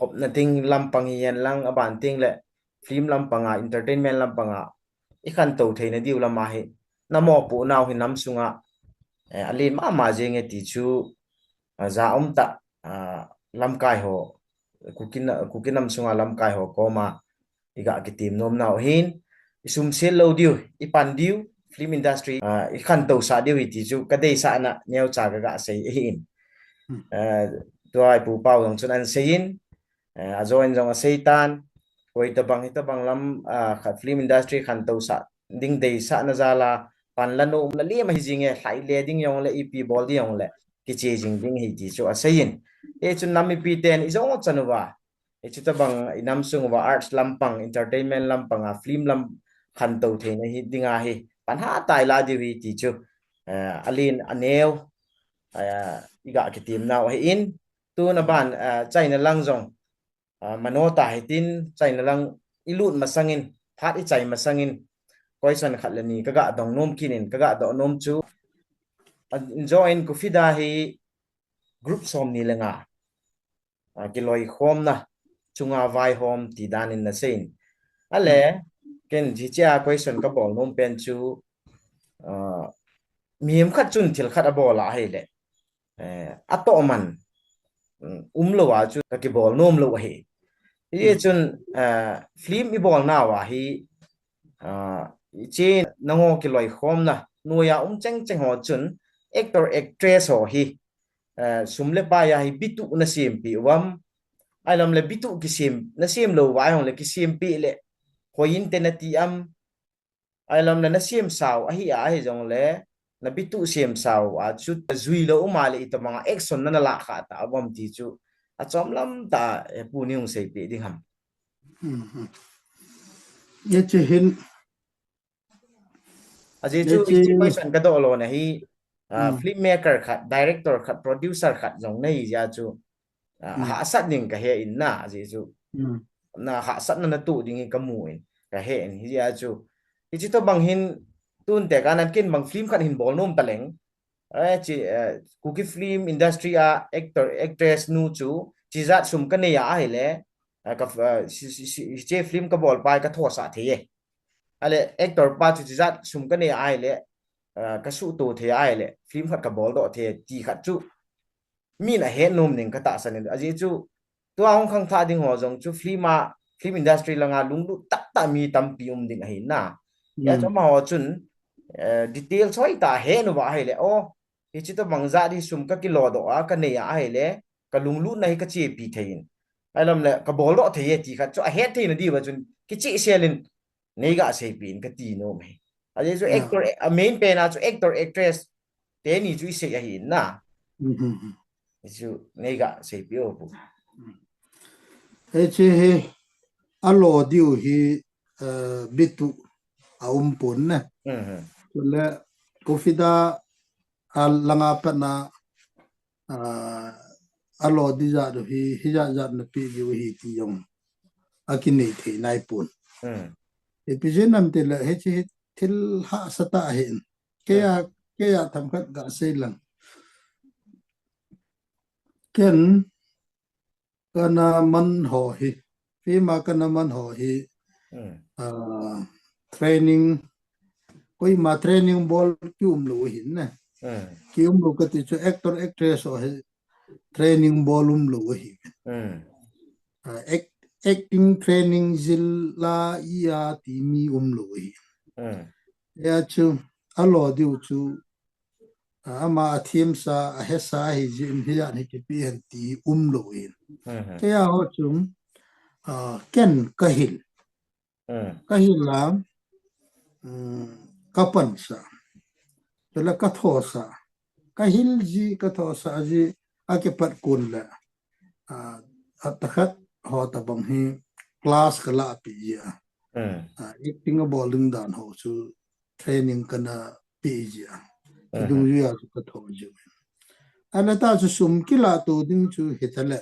hopna ding lampang hihen lang, aban ding le film lampanga, entertainment lampanga, ikhantou theina diu lama hi, namopohnau hi nam sunga, eh, alen mama jenge ti chu, ah, ja umtah, ah, lamkai ho, Kuki na-, Kuki nam sunga lamkai ho koma, iga kitem nomnau hin, isumsel lou diu, ipan diu, film industry, ah, ikhantousah diu hi ti chu, kadeisahna neocha kaga sei ahin. Hmm. Ah, tua ipu pau jong chun ahin seiyin, eh, ajoin jong aseitan, koi tobang hitobang lam, ah, kha film industry khantousah ding deisahna jala, panla nomna lem ahi jinge, lhaile ding jongle, ipi bol ding jongle, kiche jing ding ahi ti chu aseiyin. Hichun nam mipiten ijong chan uva, hiche tobang inam sung uva arts lampang, entertainment lampanga, film lam khantou theina hi dinga hi, pan hatah a ila diu hi ti chu, eh, alen aneo, eh, iga kitemnau ahin, tuna ban, eh, China lang jong, ah, mano ta hitin, China lang ilut masangin, phat ichai masangin, question khat le ni kaga dong nom kit in, kaga doh nom chu, ah, join Kufida hi group somni le nga, ah, kiloikhomna chunga vaihom ti danin naseiyin. Ale, ken hichea question kabol nom pen chu, ah, mihem khat chun thil khat abol ahile, eh, atohman, um, umlou a chu kakibol nom lou ahi. Hichun, ah, film ibolnauva hi, ah, hiche nangho kiloikhomna noiya um chengcheng ho chun actor, actress ho hi, eh, sum le pai a hi bituh nasempeh uvam, ahilou le bituh kisem, nasem louva ahijongle kisempeh le, hoiyin te nati am, ahilou le nasemsau ahi a, ahijongle, nabituh semsau a chu juilou um a le itobanga action nana lahkhah ta uvam ti chu, achomlam tah a, eh, Pu nei hung seipeh ding ham. Hiche hin, ajeh chu hiche question kadoh lona hi, ah, filmmaker khat, director khat, producer khat jong nahi jeh a chu, ah, hahsat ding kahe in na, ajeh chu, na hahsatna natoh ding hi kamu in, kahe in, hijeh a chu, hiche tobang hin, tun tekah nan ken bang film khat hin bol nom taleng, eh, chi, eh, Kuki film industry a actor, actress nu chu, chijat sum kanei a ahile, eh, ka, eh, hiche film kabol pai kathosah thei e. Ale actor pa chu chijat sum kanei a ahile, ah, kasuhto thei a ahile, film khat kaboldoh thei ti khat chu, min ahet nom ding katahsan in, ajeh chu, tua hung khangthah ding ho jong chu film a, film industry langa lunglut tahtah mi tampi um ding ahi na. Hijeh chun amaho chun, eh, detail hoitah a ahet uva ahile, o, hiche tobang jat hi sum kakilodoh a, kanei a ahile, kalunglutna hi kachepi thei in, ahilou le kaboldoh thei e ti khat chu ahet theina diuva chun kichehsel in, neiga seipeh in kati nom e. Ajeh chu actor, a main pen a chu actor, actress teni chu isei ahi na. Hichu neiga seipeh o Pu. Hiche hi alo diu hi, eh, bituh aumpon ne. Chule Kufida a langa patna, ah, alo ding jat u hi, hijat jat napeh diu ahi ti jong akinei thei naipon. Ipi jeh ham itile hiche hi thil hahsa tah ahin. Keiya, keiya themkhat gasei leng, ken kana man ho hi, film a kana man ho hi, ah, training, koima training bol kium lou ahin ne. Kium lou kati chu actor, actress ho hi training bol um lou ahi. Ah, act-, acting training jil la iya ti mi um lou ahi. Hijeh a chu alo diu chu, ah, ama athemsa, ahesa ahi jeh in hijat hi kipe hen ti um lou in. Keiya ho chu, ah, ken kahil. Kahil a, um, kapansah. Chule kathosah. Kahil ji, kathosah ji, akipat kon le, ah, atahkhat ho tobang hi class kalahpeh ji a. Ah, acting abol ding dan ho chu training kana pe ji a. Kidungjui a chu ka tho jiu. Ana ta chu sum kila to ding chu hi ta le.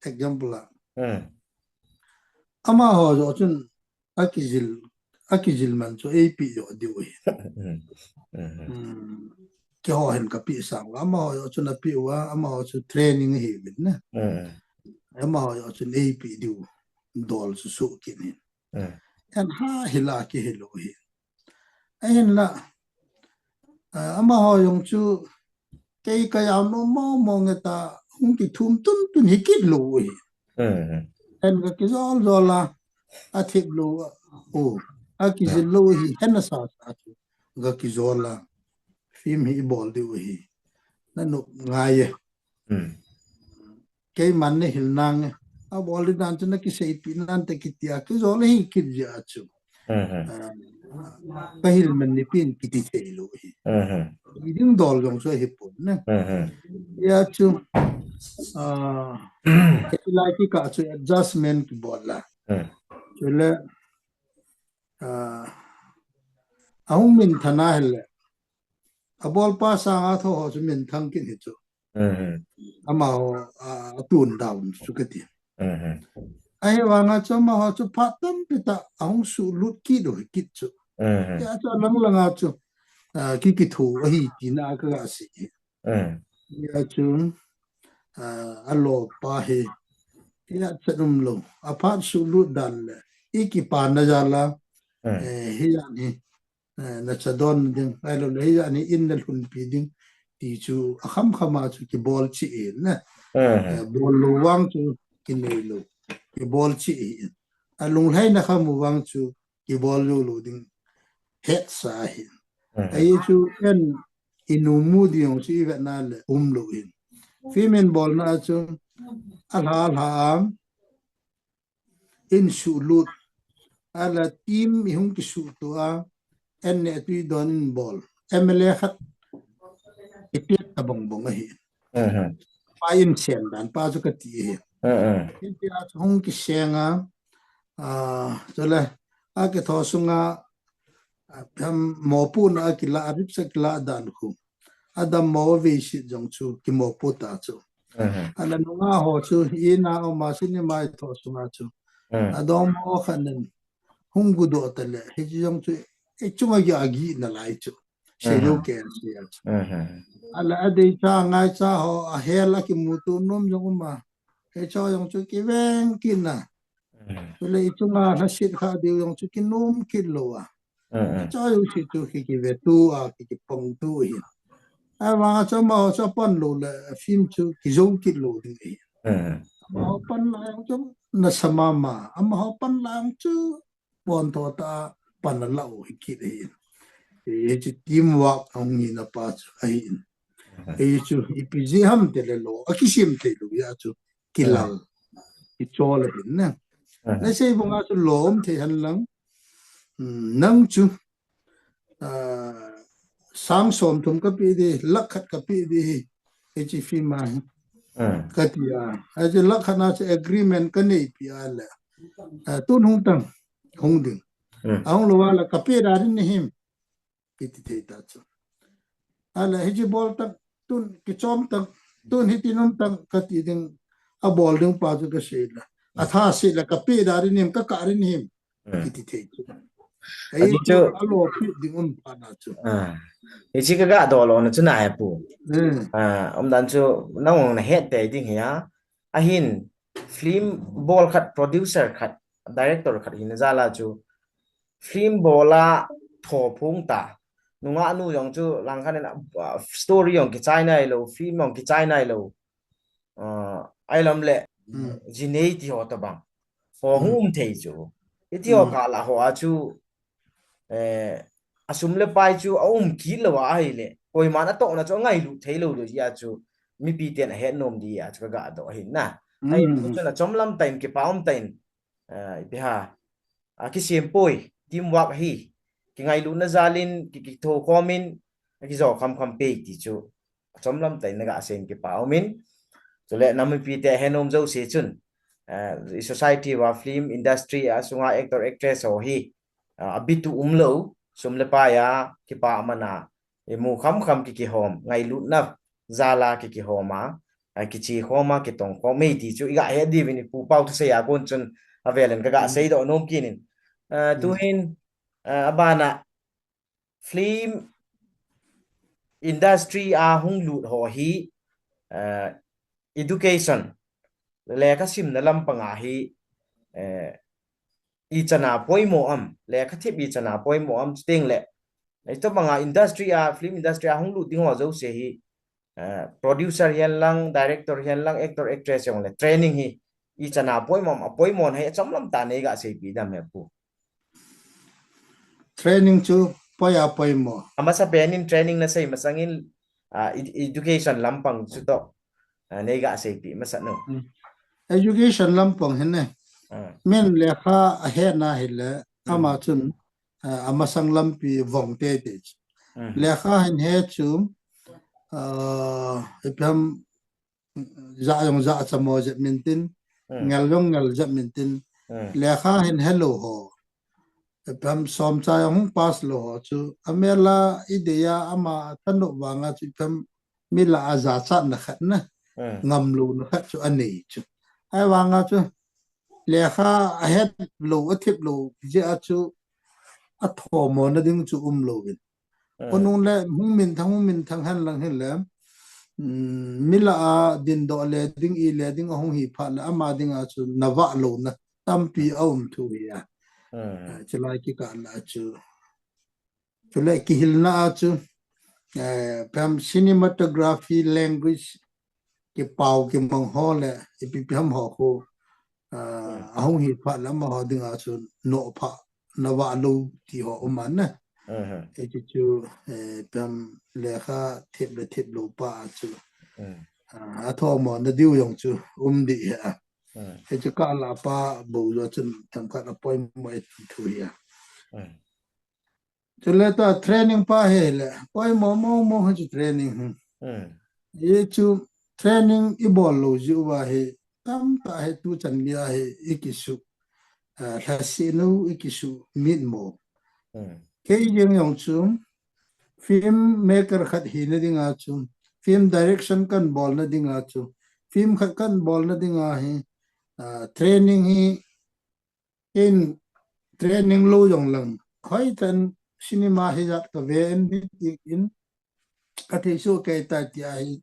Example a. Amaho jo chun akijil, akijil man chu eipi jo diu hi. Kiho hin ka pi sang. Amaho jo chun api uva, amaho chu training hi min na. Amaho jo chun eipi diu dol chu su kin hin. Kan ha hila ki hilo hi. Ahin la, amaho jong chu kei ka jam no mo mo nge ta hung kithum tun tun hi kit lo hi. Hen ka kijol jol a, athip lo, o, akijil lo hi, hen asa sa chu. Ka kijol a, film hi bol diu hi. Na nop ngai e. Keiman na hil nange. Abol di dan chu na kiseipi nante kitia kijol hi kit jia chu. Ka hil man ni pin kiti thei lo hi. Iding dol jong chu hi pon ne. Ya chu. Lai ki ka chu adjustment kibol la. Chule ahung min thana hele. Abolpa sanga tho ho chu min thang kin hi chu. Amaho, atun down chu kati. Ahivanga chu amaho chu phat tampi ta ahung sulut kit u hi kit chu. Ya chu alang langa chu, ki kithu ahi tina ka ga si. Ya chu, alo pa hi. Ya chat um lo. Aphat sulut dan le. I kipa na jala. Hi ya ni. Na chadon ding, ailo le, hijani in na lhunpi ding, ti chu akham khama chu kibol chi in na. Bol lo vang chu kinei lo, kibol chi in. Alunglhai na kham vang chu kibol lo lo ding het sa hin. Ai chu en inu mu ding chu i vet na le um lo hin. Film in bol na chu alha alha am in sulut. Ala team i hung kisuh tua, en ne tui don in bol. M L A khat i piak ta bong bong ahi. Pa in sian dan pa chu kati ahi. India chu hung kisianga, a, chule, a kitho sunga, a, phem mopu na a kila, a ripsa kila dan khu. Adam mo ve sit jong chu kimopu ta chu. Ala nunga ho chu ina o ma sini mai tho sunga chu. Adom mo khan nen hung gudo ta le. Hi chu jong chu e chunga gi agi na lai chu. Se lo ke se ya chu. Ala adei cha ngai cha ho a hel a kimutu nom jong uma. Hi cho jong chu kiveng kina. Chule i chunga lhasit kha diu jong chu kinom kit lo a. Choi u si chu ki kive tu a, ki kipong tu hi. Ama chu amaho chu pan lo le film chu kizo kit lo ding hi. Amaho pan la jong chu nasa mama. Amaho pan la jong chu pon tho ta pan la u hi kit hi. Hi chu teamwork hung hi na pa chu ahi in. Hi chu ipi ji ham te le lo. Akisim te lo ya chu. Kilal. Kichol ahin na. Na sei bunga chu lom thei han lang. Nang chu, a, sang som thum ka pe di, lakh khat ka pe di hi. Hi chi film a hi. Ka ti a. Hi chi lakh khat na chu agreement ka nei pi a le. A, tun hung tang, hung ding. A hung lo a le ka pe da din ni him. Kiti thei ta chu. Ala hi chi bol tang, tun kichom tang, tun hiti nom tang, ka ti ding, a bol ding pa chu ka sei la. A tha sei la, ka pe da ri nim, ka ka ri nim. Kiti thei chu. Ai chu a lo pi ding um pa na chu. Hi chi ka ga do lo na chu na he pu. Um dan chu nang na het te ding hi a. Ahin film bol khat, producer khat, director khat hin jala chu film bola tho phung ta. Nunga nu jong chu lang khan in, a, story jong kichai nai lo, film jong kichai nai lo. A, ai lam le, jinei ti ho ta bang. Ho hung um thei chu. I ti ho ka la ho a chu, eh, a sum le pai chu a um kit lo a ahi le. Koiman a tohna chu a ngailut thei lo lo ji a chu. Mipi ten a het nom di a chu ka ga do ahi na. Ai, chu na chom lam tain kipa um tain. A, ipi ha. A kisem poi, teamwork hi. Kingailutna jalin, ki, kitho khomin, a kijo kham kham pe ti chu. Chom lam tai na ga sen kipa umin. Chule na mipi te he nom jo se chun. A, i society va film industry a sunga actor actress ho hi. A, a bitu um lo, sum le pai a, kipa mana. imu kham kham ki kihom, ngailutna jal a ki kihom a, a kichi khom a, kitong khom e ti chu iga he diuvin, ipu pau thusei a kon chun avel in kaga sei doh nom kit in. Ah, tuhin, ah, abana film industry a hung lut ho hi, ah, education, lekha simna lampang a hi, eh, ichan a poimo am, lekha thep ichan a poimo am, chuteng le, itobang a industry a, film industry a hung lut ding ho jouse hi, eh, producer hihen lang, director hihen lang, actor, actress hihen le, training hi ichan a poimo am, apoimo na hi achom lam tah a neiga seipi dem he pu. Training chu poi a poimo. Amasa pen in training nasei masang in, ah, ed-, education lampang chu toh, ah, neiga seipi masa nom. Hmm. Education lampang hin e. Ah. Min lekha ahetna hile, hmm, ama chun, ah, amasang lampi vong teitei chu. Hmm. Lekha hin he chu, ah, ipi ham, ja jong ja chamo jep min tin, hmm, ngel jong ngel jep min tin, hmm, lekha hin helou ho, ipi ham, somcha jong hung pass lou ho chu, amel a idei a ama thanop vang a chu, ipi ham, mi lah a jachatna khat na, hmm, ngamlouna khat chu anei chu. Ahivang a chu, lekha ahet lou, athep lou jeh a chu, athomona ding chu umlouvin. Hmm. Khonung le hung minthang, hung minthang hen lang hin le, um, mi lah a dindoh le ding, i le ding ahung hi phat le, ama ding a chu navah louna tampi aum thu hi a. Hmm. Ah, chulai kikah lah a chu. Chule kihilna a chu, eh, ipi ham, cinematography, language, kipau kimang ho le, ipi ipi ham ho khu, ah, hmm, ahung hi phat le amaho ding a chu nophah, navah lou ti ho um a na. Hmm. Hichu chu, eh, ipi ham, lekha thep le thep lou pa a chu, hmm, ah, athomona diu jong chu um ding hi a. Hmm. Hichu kah lah a pa bou jo chun themkhat apoimo e thu hi a. Hmm. Chule tua training pa hi le, poimo mo mo hi chu training hi. Hmm. Hichu training ibol lou jeh uva hi, tamtah hi tuchan gei a hi ikisu, ah, lhaseh nou, ikisu mit mo. Hmm. Kei jeng jong chu, film maker khat hina ding a chu, film direction kahin bolna ding a chu, film khat kahin bolna ding a hi, ah, training hi, in training lou jong lang, hoitah in cinema hijat kave in, in, kathei soh kei tai tia hi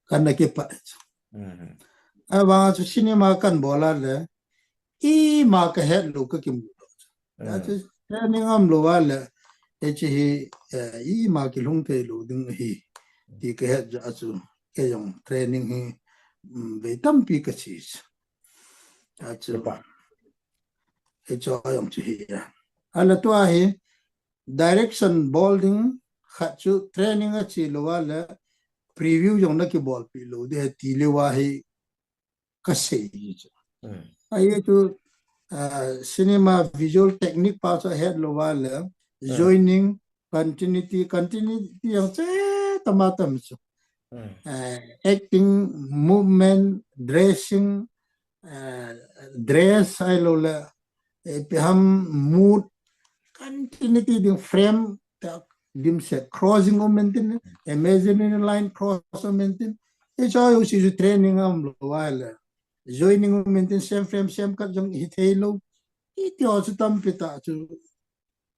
kana kipah chu. Mhm. Ahivang a chu cinema kahin bol a le, ima kahet lou kakimu lou chu. Tia chu, mhm, training aum lou a le, hiche hi, eh, ima kilhung thei lou ding ahi, ti kahet jeh a chu, kei jong training hi, um, vei tampi kache chu. Tia chu. Kipah. Hichu jong chu hi a. Ahile tua hi direction bol ding khat chu training ache lou a le preview jong nakibolpi lou ding ahi ti lou a hi kasei chu. Hmm. Ahi chu, ah, cinema visual technique pa chu ahet lou a le, hmm, joining, continuity, continuity jong chu tama tam chu. Hmm. Eh, acting, movement, dressing, eh, dress ahilou le, eh, ipi ham mood, continuity ding frame, ta dimset crossing um intin, imaginary line cross um intin. Hichu jouse chu training aum lou a le. Joining um intin, same frame, same cut jong hithei lou. Hiti ho chu tampi tah chu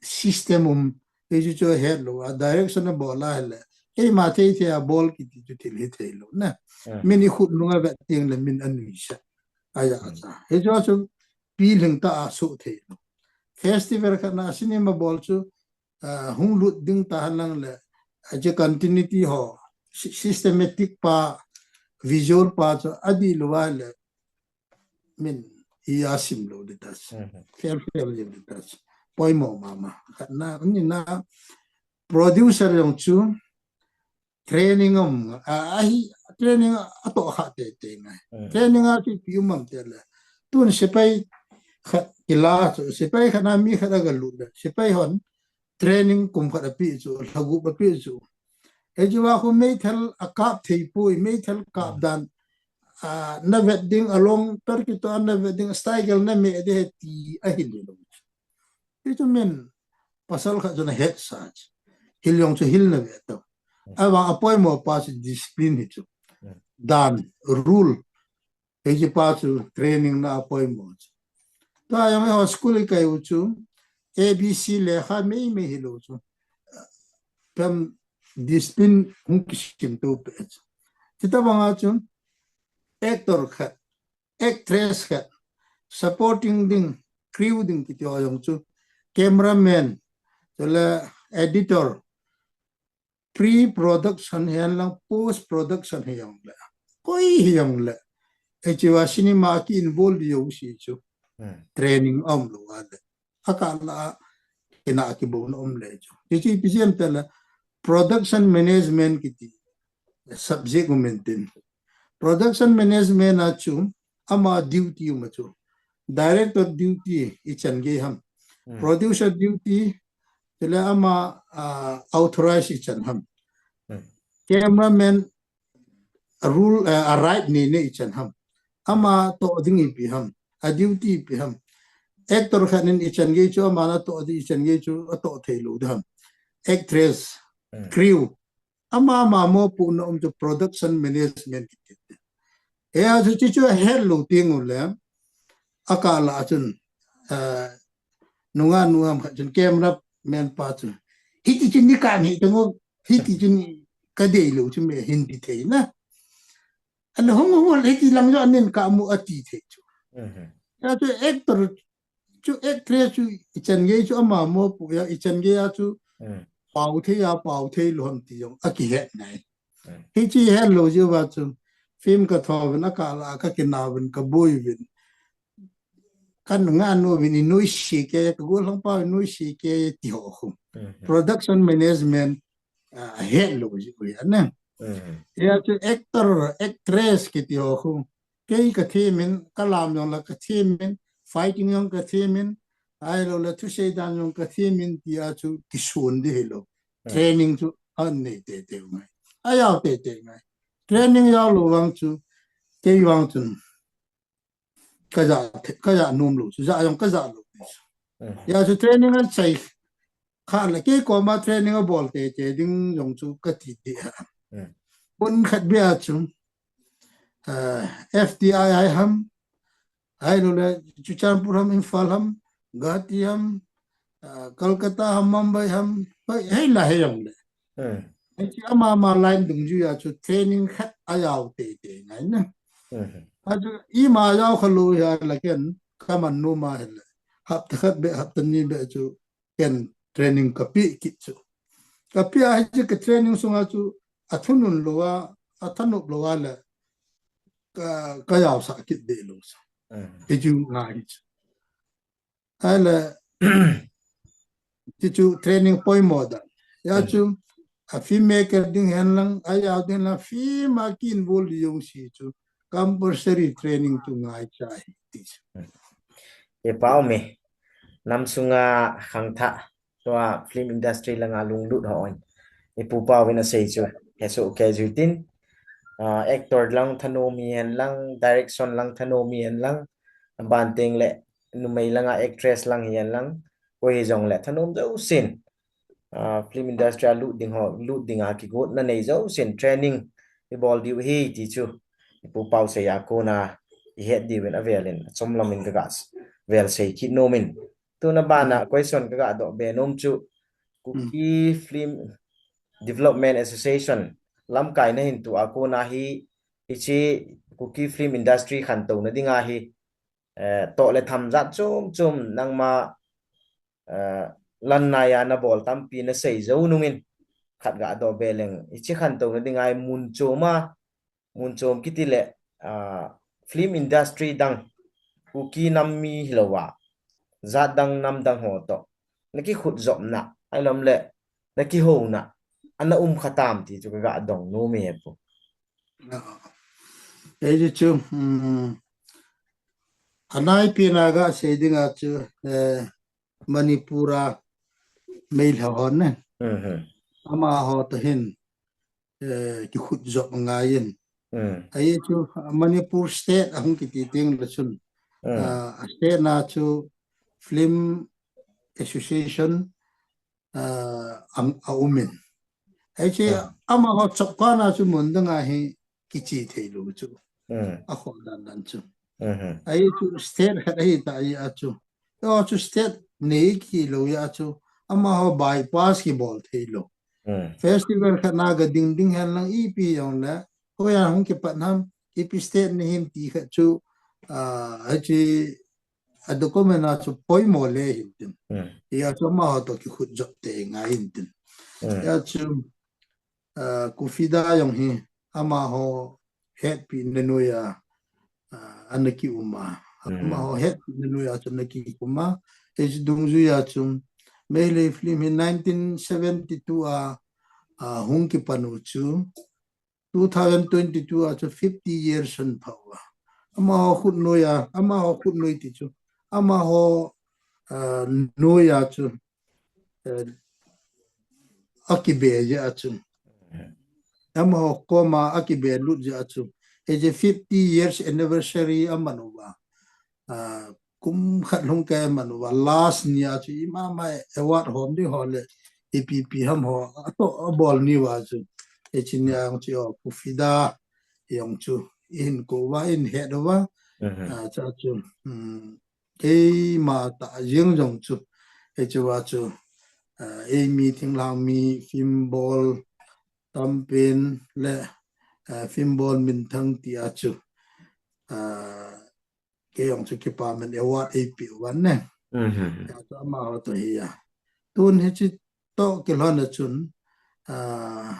system um, hichu chu het lou a, direction abol a hile, keima thei thei a bol kiti chu thil hithei lou na. Hmm. Min ikhut nung a vet teng le min anuisat. Aja, hmm, aja. Hichu chu pilhing tah a soh thei lou. Festival khat na cinema bol chu, ah, hung lut ding tahen lang le, ache continuity ho, sy-, systematic pa, visual pa chu adih lou a le, min, hi asim lou ding tah chu. Mhm. Fail, fail ding tah chu. Poimo mama. Khatna, nina, producer jong chu training um, a, ahi, training atoh kha teitei ngai. Mhm. Training a chu ipi um am tile. Tun sepai khat kila chu, sepai khat na mi khat agalut le. Sepai hon training kum khat apeh chu, lha gup apeh chu. Hichu a khu meithal akap thei poi, meithal kap, hmm, dan, ah, navet ding along, per kitoh a navet ding, style nameh ding ahi ti ahilou. Hichu min, pasal khat chun ahetsa chu. hil jong chu hil na ve to. Avang apoimo pa chu discipline hi chu. Dan, rule. Hiche pa chu training na apoimo chu. Tua jong eiho school ikai u chu A B C lekha mei mei hilou chu. Pem discipline hung kisim to pe chu. Chuti banga chu actor khat, actress khat, supporting ding, crew ding kiti ho jong chu, cameraman, chule editor, pre-production hihen lang, post-production hijongle, koi hijongle, hiche a cinema ki involve jouse chu training aum lou a le, akah lah a kina kibol na um le chu. Hiche ipi jeh ham itile production management kiti subject um intin. Production management a chu ama duty um a chu. Director duty ichan gei ham. Producer duty, chule ama, ah, authorize ichan ham. Cameraman rule, ah, a right neina ichan ham. Ama toh ding ipi ham. A duty ipi ham. Actor khat in ichan gei chu, ama natoh ding ichan gei chu, atoh thei lou ding ham. Actress, crew, ama ama mopohna um chu production management kiti. Hia chu hiche chu ahet lou teng ule, akah lah a chun, eh, nungah nu ham khat chun camera man pa chun, hiti chun nei kan hih teng o, hiti chun kadei lou chu me hin ti thei na. Ana hung hung le hiti lang jo anin kamu ati thei chu. Hia chu actor chu actress chu ichan gei chu ama mopoh a, ichan gei a chu pao thei a, pao thei lou ham ti jong akihet nai. Hiche het lou jeh uva chu film katho uvin, akah lah a kakina uvin, kaboi uvin, kanungah nu uvin, inoi se kei, kagol lhang pa inoi se kei ti ho khu. Production management, ah, ahet lou jeh u ahi na. Hia chu actor, actress kiti ho khu. Kei kathem in, kalam jong la kathem in, fighting jong kathem in, ahilouleh thusei dan jong kathem in tia chu kisun ding hilou. Training chu anei teitei u ngai. Ajao teitei u ngai. Training jao lou vang chu, kei vang chun kaja, kaja nom lou chu, ja jong kaja lou chu. Hia chu training anei kha le, kei koma training abol teitei ding jong chu kati ding a. Mun khat beh a chu, ah, F T I I ham, ahilouleh Churachandpur ham, Imphal ham, Guwahati ham, ah, Kolkata ham, Mumbai ham, hei, hei la hei jongle. Hiche ama ama line dungjuia chu training khat ajao teitei ngai na. Achu ima jao kha lou hia la ken kaman nom a hile, hapta khat beh, hapta ni beh chu ken training kapeh kit chu. Kapeh a hiche ka training sunga chu athunun lou a, athanop lou a le, ka, kajaosah kit deh lou chu. Hichu ngai chu. Ahile, hichu training poimo dan. Hia chu, a filmmaker ding hen lang, ajao ding hen lang, film a ki involve jouse chu compulsory training chu ngaicha ahi ti chu. Ipau mi, nam sunga khangthah, tua film industry langa lunglut ho in, ipu pau in asei chu hesoh kei jiu hitin, ah, actor lang thanom hihen lang, direction lang thanom hihen lang, aban teng le numei langa actress lang hihen lang, koi hijongle thanom jousen, ah, film industry a lut ding ho, lut dinga kigotna nei jousen training ibol diu ahi ti chu ipu pau sei a kona ihet diuvin avelin achom lamin kaga vel sei kit nomin. Tuna bana question kaga doh be nom chu, Kuki Film Development Association lamkai nahin tu a kona hi, hiche Kuki film industry khantouna dinga hi, eh, toh le tham jat chom chom nangma, eh, lan naiya nabol tampi nasei jou nungin, khat ga doh be leng, hiche khantouna dinga hi mun chom a, mun chom kiti le, ah, film industry dang, Kuki nam mi hilouva, jat dang nam dang ho toh nakikhut jopna, ahilou le nakihouna ana um kha tam ti chu kaga dong nom e pu. Ei chu chu, um, anaipi na gasei dinga chu, eh, Manipur a Meilhei ho ne. Amaho toh hin, eh, kikhut jop angaiyin. Ahi chu Manipur state ahung kiti teng le chun, ah, a state na chu Film Association, ah, ang, a um in. Hiche, ah, amaho chapkana chu mun danga hi kiche thei lou chu. Hmm. A khol dan dan chu. Hmm. Ahi chu state khat ahi ta ahi a chu. Eiho chu state nei kilou ahi a chu. Amaho bypass kibol thei lou. Hmm. Festival khat na ga ding ding hen lang ipi jong le. Hoiya hung kipat ham, ipi state nei him ti khat chu, ah, hiche a document a chu poimo le hin tin. Hmm. Hia chu amaho toh kikhut jop tei ngai hin tin. Hmm. Hia chu, ah, COFIDA jong hi amaho hetpina noiya, ah, ana ki um a. Hmm. Amaho hetpina noiya chu ana ki um a. Hiche dungjuiya chu Meitei film hi nineteen seventy-two a, ah, hung kipan u chu two thousand twenty-two a chu fifty years ahin phah uva. Amaho khut noiya, amaho khut noi ti chu. Amaho, ah, noiya chu, eh, akibe jeh a chu. Amaho koma akibe lut jeh a chu. Hiche fifty years anniversary aman uva. Ah, kum khat lhung kei aman uva, last nia chu imama award hom ding ho le, ipi ipi ham ho, atoh abol ni uva chu. Hiche nia jong chu, o, COFIDA jong chu, ihin kou uva, ihin het uva. Mhm. Ah, chu chu, hmm, keima tah jeng jong chu. Hiche uva chu, ah, eimi thinglhang mi film bol tampen le, ah, film bol minthang tia chu. Ah, kei jong chu kipaman award eipeh uva ne. Mhm. Hia chu amaho toh hi a. Tun hiche toh kilhon a chun, ah,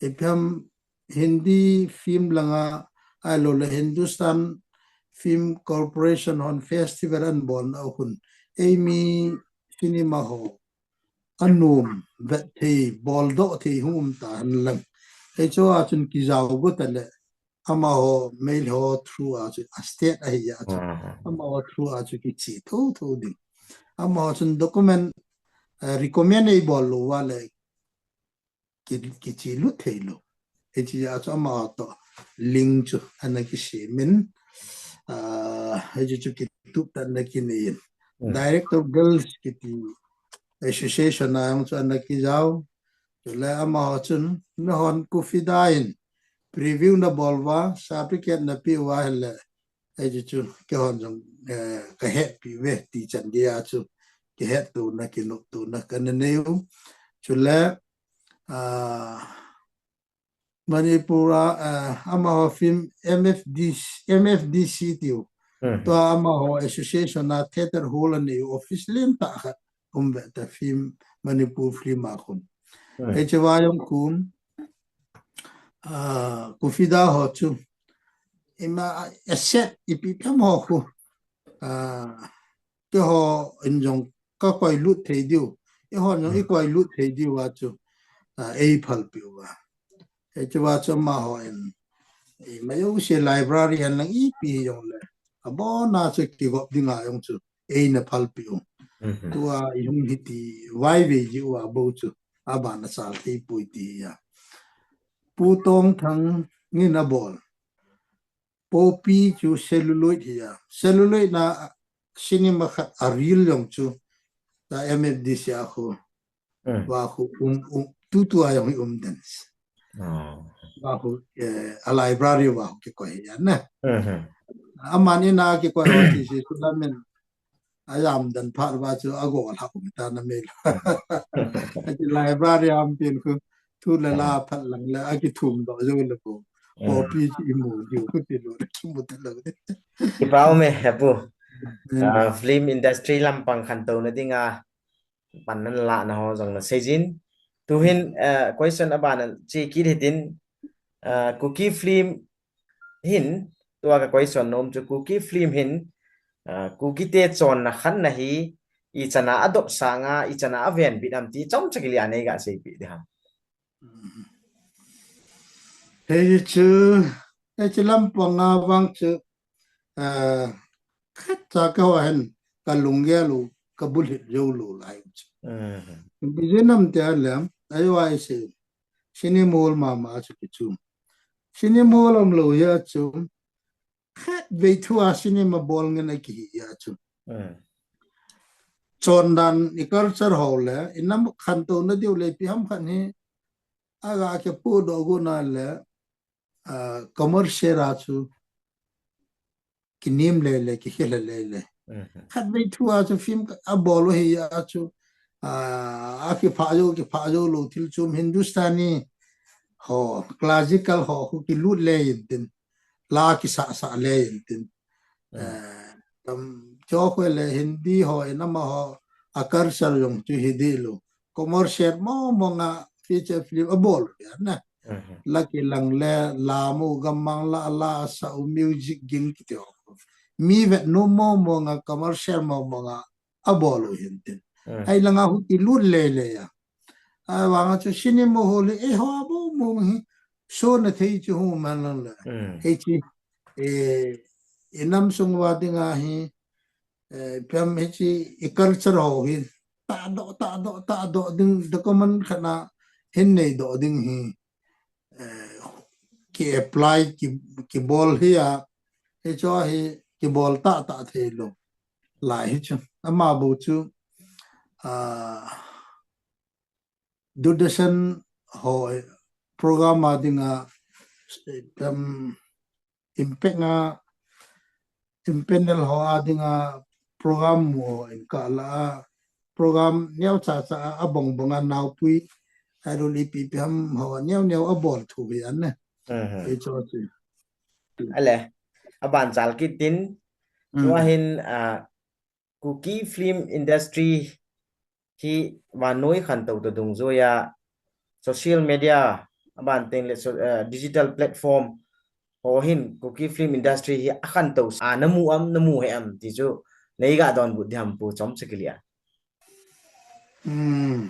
ipi ham Hindi film langa, ahilou le Hindustan Film Corporation hon festival ahin bolna a hun. Eimi cinema ho anom vet thei, boldoh thei hung um ta hen lang. Hiche a chun kijao got a le, amaho, Meitei ho through a chu, a state ahi a chu. Ah. Amaho through a chu kiche thotho ding. Amaho chun document, eh, recommend eibol lou uva le ki, kiche lut thei lou. Hiche a chu amaho toh link chu ana kisem in. Ah, hiche chu kitup tah ana kinei in. Hmm. Director Guild kiti association a jong chu ana kijao. Chule amaho chun, nahon COFIDA in preview nabol uva, certificate napeh uva ahile, hiche chu keihon jong, eh, kahetpi uve ti chan geiya chu, kihettouna, kinoptouna kana nei u. Chule, ah, Manipur a, ah, amaho film M F D C, M F D C tiu. Mhm. Tua amaho association a theatre hall anei u, office lentah khat um ve ta, film, Manipur film a khun. Hmm. Hiche uva jong khun, ah, COFIDA ho chu, ima, asset ipi ipi ham ho khu, ah, keiho in jong kakoi lut thei diu, eihon jong, hmm, ikoi lut thei diu a chu, ah, eiphalpeh uva. Hiche uva chu amaho in, ima jouse library hen lang ipi jong le, abona chu kigop dinga jong chu eina phalpeh u. Mhm. Tua ihung hiti vaivei jeh uva bou chu, abana chal thei poi ti ahi a. Pu Tongthang in abol. Poppy chu celluloid ahi a. Celluloid na cinema khat a reel jong chu, ta M F D C a khu. Hmm. Uva khu um, um, tutua jong hi um den. Oh. Uva khu, eh, a library uva khu kikoi ahi a na. Mhm. Aman in a kikoi ho ti si chu lamin. Ajam den phat uva chu agol ha um ta na mel. Ahi library a um pen khu, thu le la, hmm, phat lang le akithum doh jou le pu. Hmm. Poppy chu imu diu khu ti lou, kimu ta lou. Kipa um e, Pu. Hmm. Ah, film industry lampang khantouna dinga pan nana lahna ho jong nasei jin. Tuhin, eh, question abana che kit hitin, eh, Kuki film hin, tua ka question nom chu Kuki film hin, eh, Kuki te chonna khanna hi, ichan a adop sanga, ichan a avenbit ham ti chomcha kili a nei ga seipeh ding ham. Hichu, hichu lampang a vang chu, ah, khatcha kahin, kalunggel u, kabulhit jou lou lai chu. Mhm. Ipi jeh ham tia le, ahi a ise, cinema hall mama chu kichum. Cinema hall umlou ahi a chu, khatvei thua cinema bol ngen akihi ahi a chu. Hmm. chondan i culture ho le, i nam khantouna diu le ipi ham khat hi, aga kipudoh got na le, ah, commercial a chu kinim lele, kikhel lele. Mhm. Khatvei thu a chu film ka, abol u hi a chu, ah, akiphah jou, kiphah jou lou thil chom Hindustani ho, classical ho, khu kilut le in tin. La kisah sah le in tin. Mm. Eh, tam, cho khu le Hindi ho, i nam a ho, a culture jong chu hi di lou. Commercial mo mo nga feature film abol u ya na. Mhm. La kilang le, la mo gammang la, la sa u music ging kiti ho. Mi vet nom mo mo nga commercial mo mo nga abol u hin tin. Mm. Ai langa hu kilut le le ya. Ai vanga chu cinema hall le, eh, ho bo mo hi. So na thei chu hu man lang le. Mm. Hei chi, eh, i nam sung uva dinga hi, eh, pem hei chi, i culture ho hi. Tahdoh, tahdoh, tahdoh ding, document khat na hin neidoh ding hi. Eh, ki apply, ki, kibol hi a, hi chu hi, kibol tahtah thei lou. Lai hi chu, ama bou chu, ah, Doordarshan ho program a dinga, eh, tam, impact nga, imperial ho a dinga program mu ho in ka la a, program neo cha cha a, abong bong a naopui, a ru li pi pi ham ho neo neo abol thu hi an ne. Mhm. Ei cho chi. Ale, aban chal kit tin, mm, tua hin, ah, Kuki film industry hi vannoi khantou to dungjuia social media, aban teng le so, eh, digital platform ho hin Kuki film industry hi akhantou sa, namu am, namu he am ti chu nei ga donbut diam pu chom chakili a. Hmm.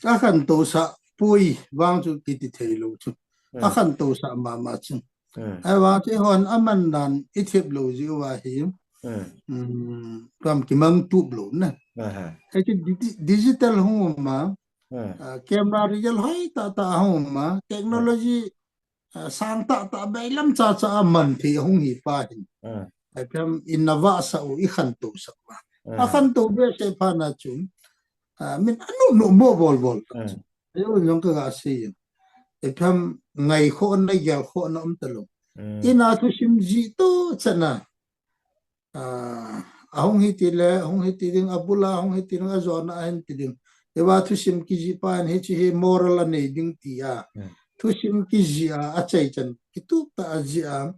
Akhantou sa pui vang chu kiti thei lou chu. Hmm. Akhantou sa mama chu. Hmm. Ai vang chu hon aman dan i thep lou ji uva hi. Hmm. Hmm. Kam kimang tup lou na. Aha. Ai chu di-, di-, digital hung um ma. Hmm. Ah, camera result hoi tahtah hung um ma. Technology, ah, sang tahtah bailam cha cha a man thei hung hi pa hin. Hmm. Ai pem in na va sa u i khantou sa ma. Hmm. Akhantou be se pa na chu. Ah, min anu nu mo bol bol. Hmm. Ai u jong ka ga si. Ai pem ngai kho na gel kho na um ta lou. Hmm. Ina thusim ji to chana. Ah, ahung hi ti le, ahung hi ti ding, abula, ahung hi ti ding, ajona ahin ti ding. Eiva thusim kiji pa hin hichi hi moral anei ding ti a. Hmm. Thusim kiji a, achai chan, kitup ta aji a.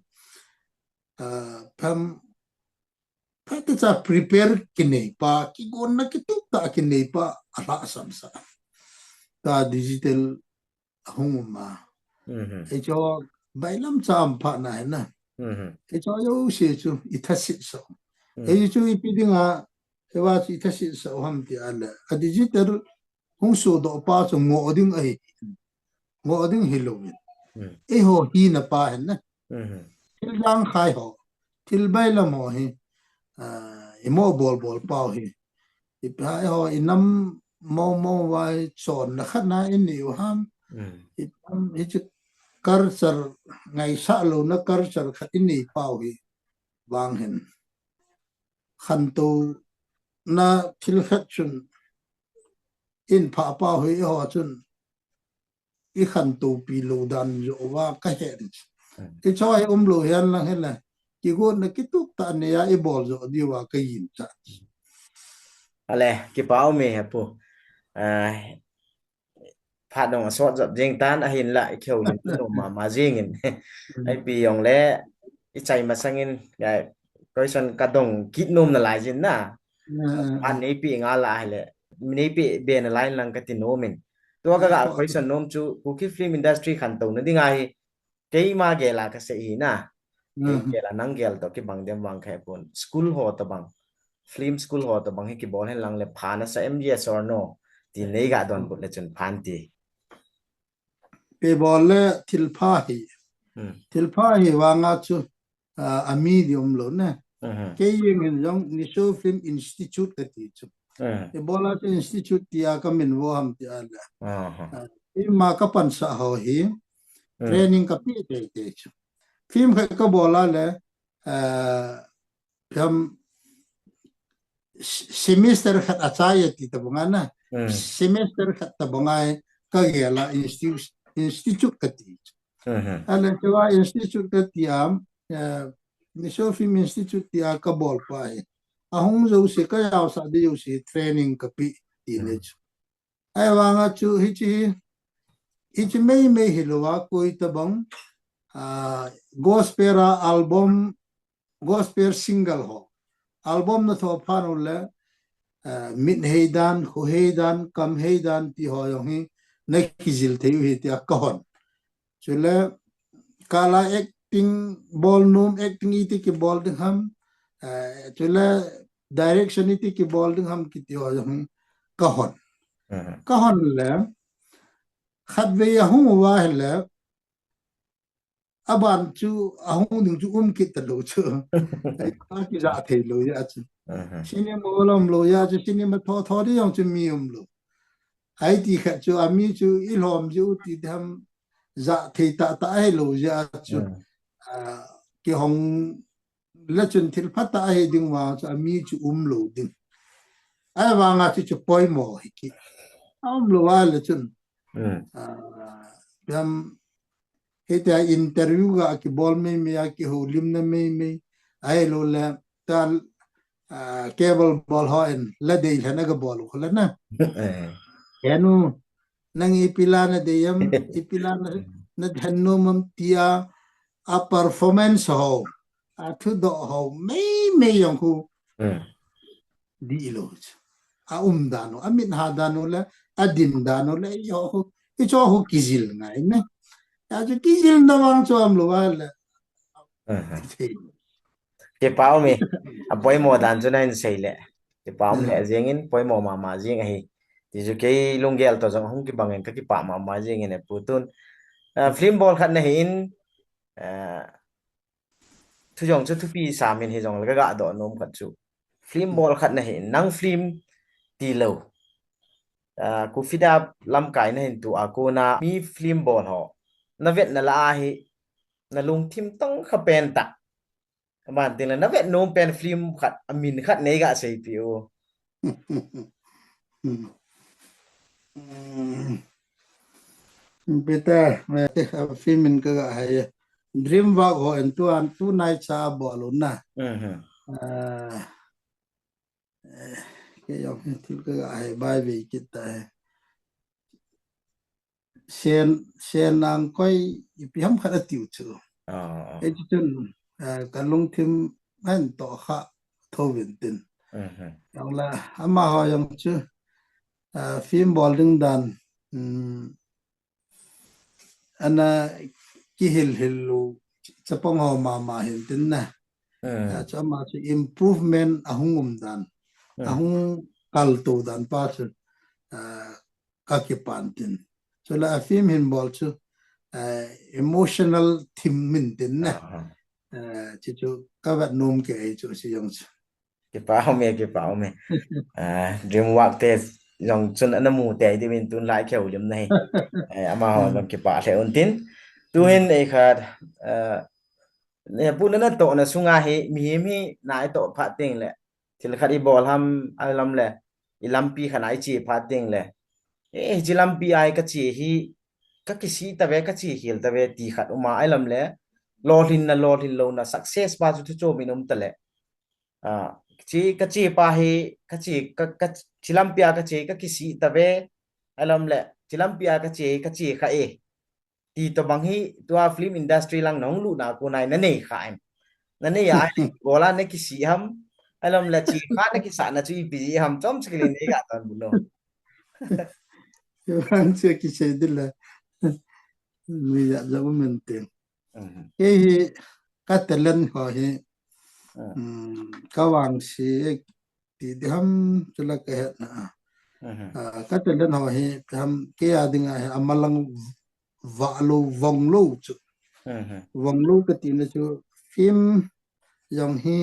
Ah, pam, pam ta cha prepare kinei pa, kigonna kitup ta kinei pa, alhasam sa. Ta digital ahung um a. Mhm. Ei cho bailam cha um pha na hi na. Mhm. Ei cho jouse chu i thasit sa. Mhm. Ei chu ipi dinga, eiva chu i thasit sa ham ti a le. A digital hung sodoh pa chu ngoh ding ahi. Ngoh ding hi lou in. Mhm. Eiho hina pa hin na. Mhm. Thil jangkhai ho. Thil bailam ho hi. Ah, i mo bol bol pau hi. Ipi ham eiho i nam mo mo vai chonna khat na i nei u ham. Mm. I nam hichi culture ngaisah louna culture khat i nei pau hi vang hin. Khantouna thil khat chun in pha pau hi eiho chun i khantou pi lou dan jo uva ka he di. Hmm. I cho hi um lou hian lang hi le. Kigonna kitup ta nei a i bol jo diu a ka yin cha. Ale, kipa um e he pu. Ah, phat dong a sot jop jing tan ahin la i kheu lim tu mama jing in. Hmm. Ai pi jong le i chai masang in, ya, question ka dong kit nom na lai jin na. Hmm. Phat nei pi nga la hi le. Nei pi be na lai lang ka ti nom in. Tua ka ga question nom chu, Kuki film industry khantouna ding ahi, keima gel a ka sei hi na. Kei gel a nang gel to kibang dem vang khe pon. School ho to bang. Film school ho to bang hi kibol hen lang le pha na sa em, yes or no. Ti nei ga donbut le chun phan ti. Kibol le thil pha hi. Hmm. Thil pha hi vang a chu. Ah, a mi di um lou ne. Mhm. Kei jeng hin jong Niso Film Institute ka ti chu. Mhm. Eibola chu institute ti a ka min vo ham ti a le. Aha. Ah, ima ka pansa ho hi. Mhm. Training ka pi te te chu. Film kha ka bola le, ah, pham semester khat achai ati tabanga na. Semester khat tabanga kagel a institute, institute kati. Ahile chua institute kati a, Mizo Film Institute tia kabol pa hi, ahung jouse, kajaosah ding jouse training kape ti le chu. Ahivanga chu hiche hi, hiche meimei hilouva koi tabang, gospel a album, gospel single ho, album natho phat uleh, mit heidan, kho heidan, kam heidan ti ho jong hi nakijil thei u hi tia kahon. Chule kala acting bol nom, acting iti kibol ding ham, chule direction iti kibol ding ham kiti ho jong hi kahon. Kahon le, khatvei ahung uva ahile, aban chu ahung ding chu um kit talou chu. Akija theilou jeh a chu, cinema hall umlou jeh a chu, cinema thotho ding jong chu mi umlou. Hiti khat chu ami chu ilhom jiu ti ding ham, ja thei tahtah ahilou jeh a chu, kihong le chun thil phatah ahi ding vang chu ami chu umlou ding. Ahivanga chu chu poimo hi kit. Aumlou a le chun, ipi ham, hitia interview ga kibol meimei a, kihoulimna meimei, ahiloule ta, cable bol hon la deilhen a gabol u khu le na, henu, nang ipi la nadei am, ipi la na, nadei nom am tia, aperformance ho, athudoh ho meimei jong khu dihlou chu. Aumdan u, amitha dan u le, adin dan u le, hicho khu kijil ngai ne. Achu kijilna vang chu umlou a le, kipa ume. Apoimo dan chu nahin sei le, kipa um lheh jengin, poimo mama jeng ahi, ti chu kei lunggel toh jong hung kibangin kakipah mama jengin e pu tun. Film bol khat nahin, thu jong chu thupi samin hijongle kagadoh nom khat chu, film bol khat nahin, nang film tilou, Coffee Dub lamkai nahin toh a kona mi film bol ho navetna lah a hi, nalungthim tongkha pen tah, aban tengle navet nom pen film khat, amin khat neiga seipeh u. Peter, film in kaga hai, Dream Work ho in tu an, tu naicha bol u na, kei jong thil kaga hai bai ve kit tai. Sen, sen nang koi ipi ham khat atiu chu, hichu chun kalungthim ahin tohkhah thouvin tin. Jongle amaho jong chu film bol ding dan ana kihil hil u chapang ho mama hin tin na, chu ama chu improvement ahung um dan, ahung kaltou dan pa chu kakipan tin. Chule a film hin bol chu emotional thim min tin na, chuchu kavet nom kei chu, chu jong chu. Kipa ume, kipa ume. Dream Work te jong chun ana mu tei diuvin tun lai kihoulimna hi, amaho jong kipah lheh un tin. Tuhin ei khat, pu nana tohna sunga hi mihem hi na itoh phat tengle, thil khat ibol ham ahiloule ilampi khat na iche phat tengle, hiche lampi a hi kache hi kakisih tave, kache khel tave ti khat uma, ahiloule lolhinna, lolhin louna, success pa chu thuchom in um tale, hiche kache pa hi, kache, hiche lampi a kache kakisih tave, ahiloule hiche lampi a kache hi kache kha e ti tobang hi tua film industry lang nahung lutna kona nanei kha em? Nanei a, ibola nakisih ham, ahiloule che kha nakisahna chu ipi jeh ham, chomcha kile neiga tonbut u. Vang chu kisei ding le, mi jat jat um inte. Kei hi ka talent ho hi, kavangse ti ding ham, chule kahetna a, ka talent ho hi ipi ham, kei a dinga hi amalang vahlou, vonglou chu, vonglou katina chu, film jong hi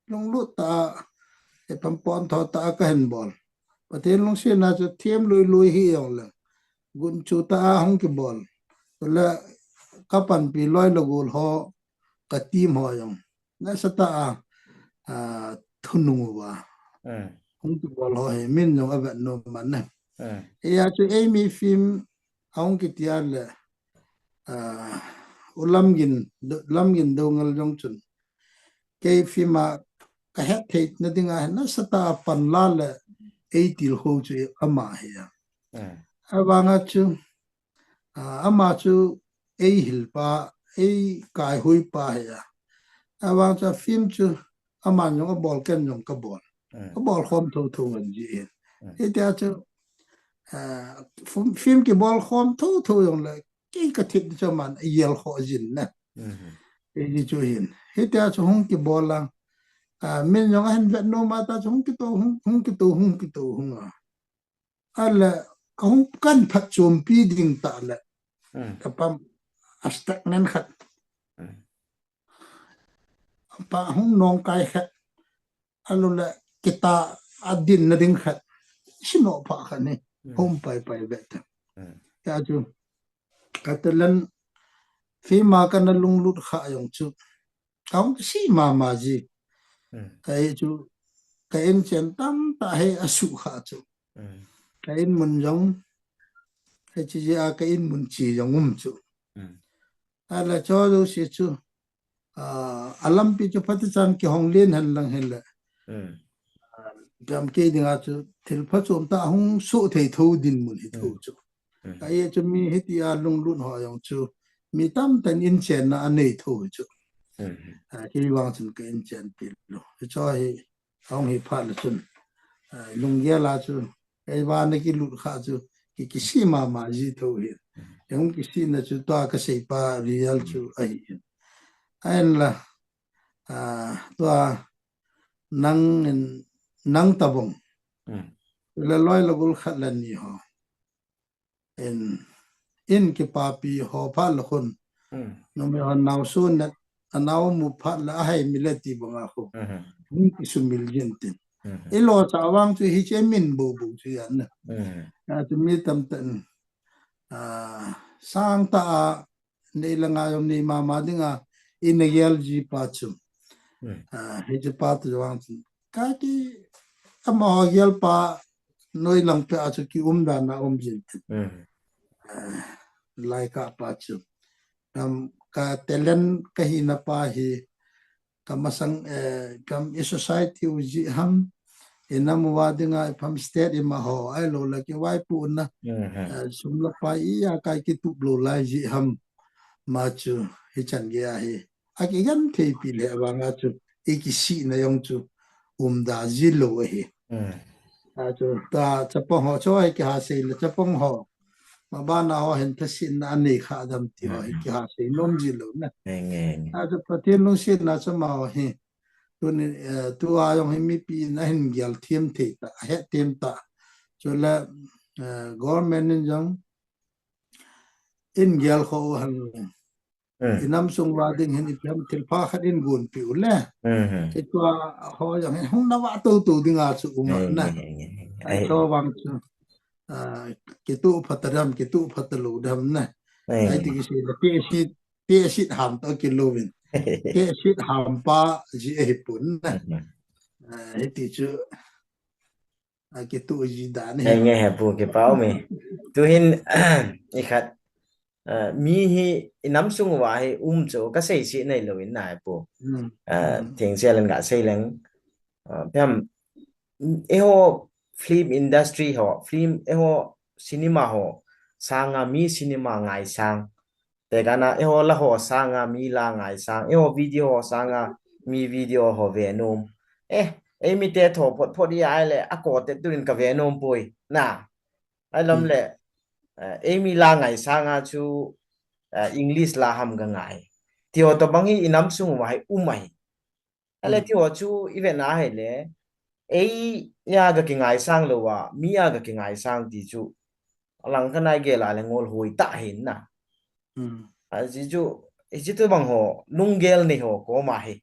lunglut tah a, ipi ham, pontho tah a kahin bol. Pathen lungsetna chu them lui lui hijongle, gunchu tah a hung kibol, chule kapanpi loi le gol ho, ka team ho jong nasatah a thunung uva, Hung kibol ho hi min jong avet nom man na. Eia chu eimi film ahung kiti a le, u Lamgin, Lamgin Doungel jong chun kei film a kahet theina dinga hin nasatah a panla le eitilkhou chu ama hi a. Avanga chu, ama chu eihil pa, eikaihui pa hi a. Avang chu film chu aman jong abol, ken jong kabol. Kabol khom thotho ngan ji hin. Hitia chu film kibol khom thotho jong le kei kathet chu aman agelkhoh jin na. Eiji chu hin. Hitia chu hung kibol a, min jong ahin vet nom a ta chu hung kitou, hung kitou, hung kitou hung a. Ale kahung kanphatchompi ding tah le kapam a stagnant khat. Pa hung nongkai khat. Alou le kita adinna ding khat. Sinoh pha khat ni. Hung paipai vet ta. Tia chu ka talent film a kana lunglut kha jong chu kahung kisih mama ji. Ahi chu ka inchen tamtah hi asukha chu. Ka inmun jong hiche jeh a ka inmun che jong um chu. Ala cho jouse chu alampi chu phatechan kihong len hen lang hile. Jam kei dinga chu thil phachom tah hung soh thei tho dinmun hi tho chu. Ahi chu mi hitia lunglut ho jong chu mi tamtah in inchenna anei tho chu. Kei vang chun ka inchenpi lou. Hicho hi ahung hi phat le chun lunggel a chu kei vang a kilut kha chu ki kisih mama ji tho hi. Hung kisihna chu tua kaseipa real chu ahi in. Ahinla tua nang in, nang tabang le loi le gol khat le ni ho in, in kipapi ho phat le khun numei ho naosen le anao mu phat le ahai mi le ti banga khu hung kisumil jin tin. Ilo cha vang chu hiche min bobo chu yan na. Achu mi tamtah in sangtah a nei langa jong nei mama dinga ina gel ji pa chu. Hiche pa tu vang chu ka ki amaho gel pa noi lang peh a chu kium dan a um jin tin. Lai ka pa chu. Ka talent kahina pa hi kamasang, kam i society u jeh ham, inam uva dinga ipi ham state ima ho ahilou le kivaipohna, sum le pai a kai kitup lou lai jeh ham, ma chu hichan gei ahi. Akigentheipi le vanga chu ikisihna jong chu umda ji lou ahi. Achu ta chapang ho chu hi kiha sei le chapang ho mabana ho hin thasetna anei kha dem ti ho hi kiha sei nom ji lou na. Achu Pathen lungsetna chu amaho hi tuni tua jong hi mipi in ahin gel them thei ta, ahet them ta. Chule government in jong in gel kho u hen. Inam sung uva ding hin ipi ham thilpha khat in gonpi u le. Hitua ho jong hin hung nava toto dinga chu um na. Ahi chu vang chu kituh phat a dem, kituh phat lou dem na. Ahi ti kisei le tehse, tehse ham toh kilouvin. Tehse ham pa ji ahipon na. Hiti chu akituh ji dan ahi. Nge he pu kipah um e. Tuhin ikhat mi hi inam sung uva hi um chu kasei se nailou in na he pu. Theng se leng gasei leng. Ipi ham eiho film industry ho, film eiho cinema ho sanga mi cinema ngaisang. Tekahna eiho la ho sanga mi la ngaisang, eiho video ho sanga mi video ho ve nom. Eh, eimi te tho phot phot i ahile akote turin kave nom poi. Na, ahilom le eimi la ngaisanga chu English la ham kangai. Tiho tobang hi inam sung uva hi um ahi. Ale tiho chu ivet na ahile ei a kakingaisang louva mi a kakingaisang ti chu alang kanai gel a le ngol hoi tah hin na. Aji chu hiche tobang ho lunggel nei ho koma hi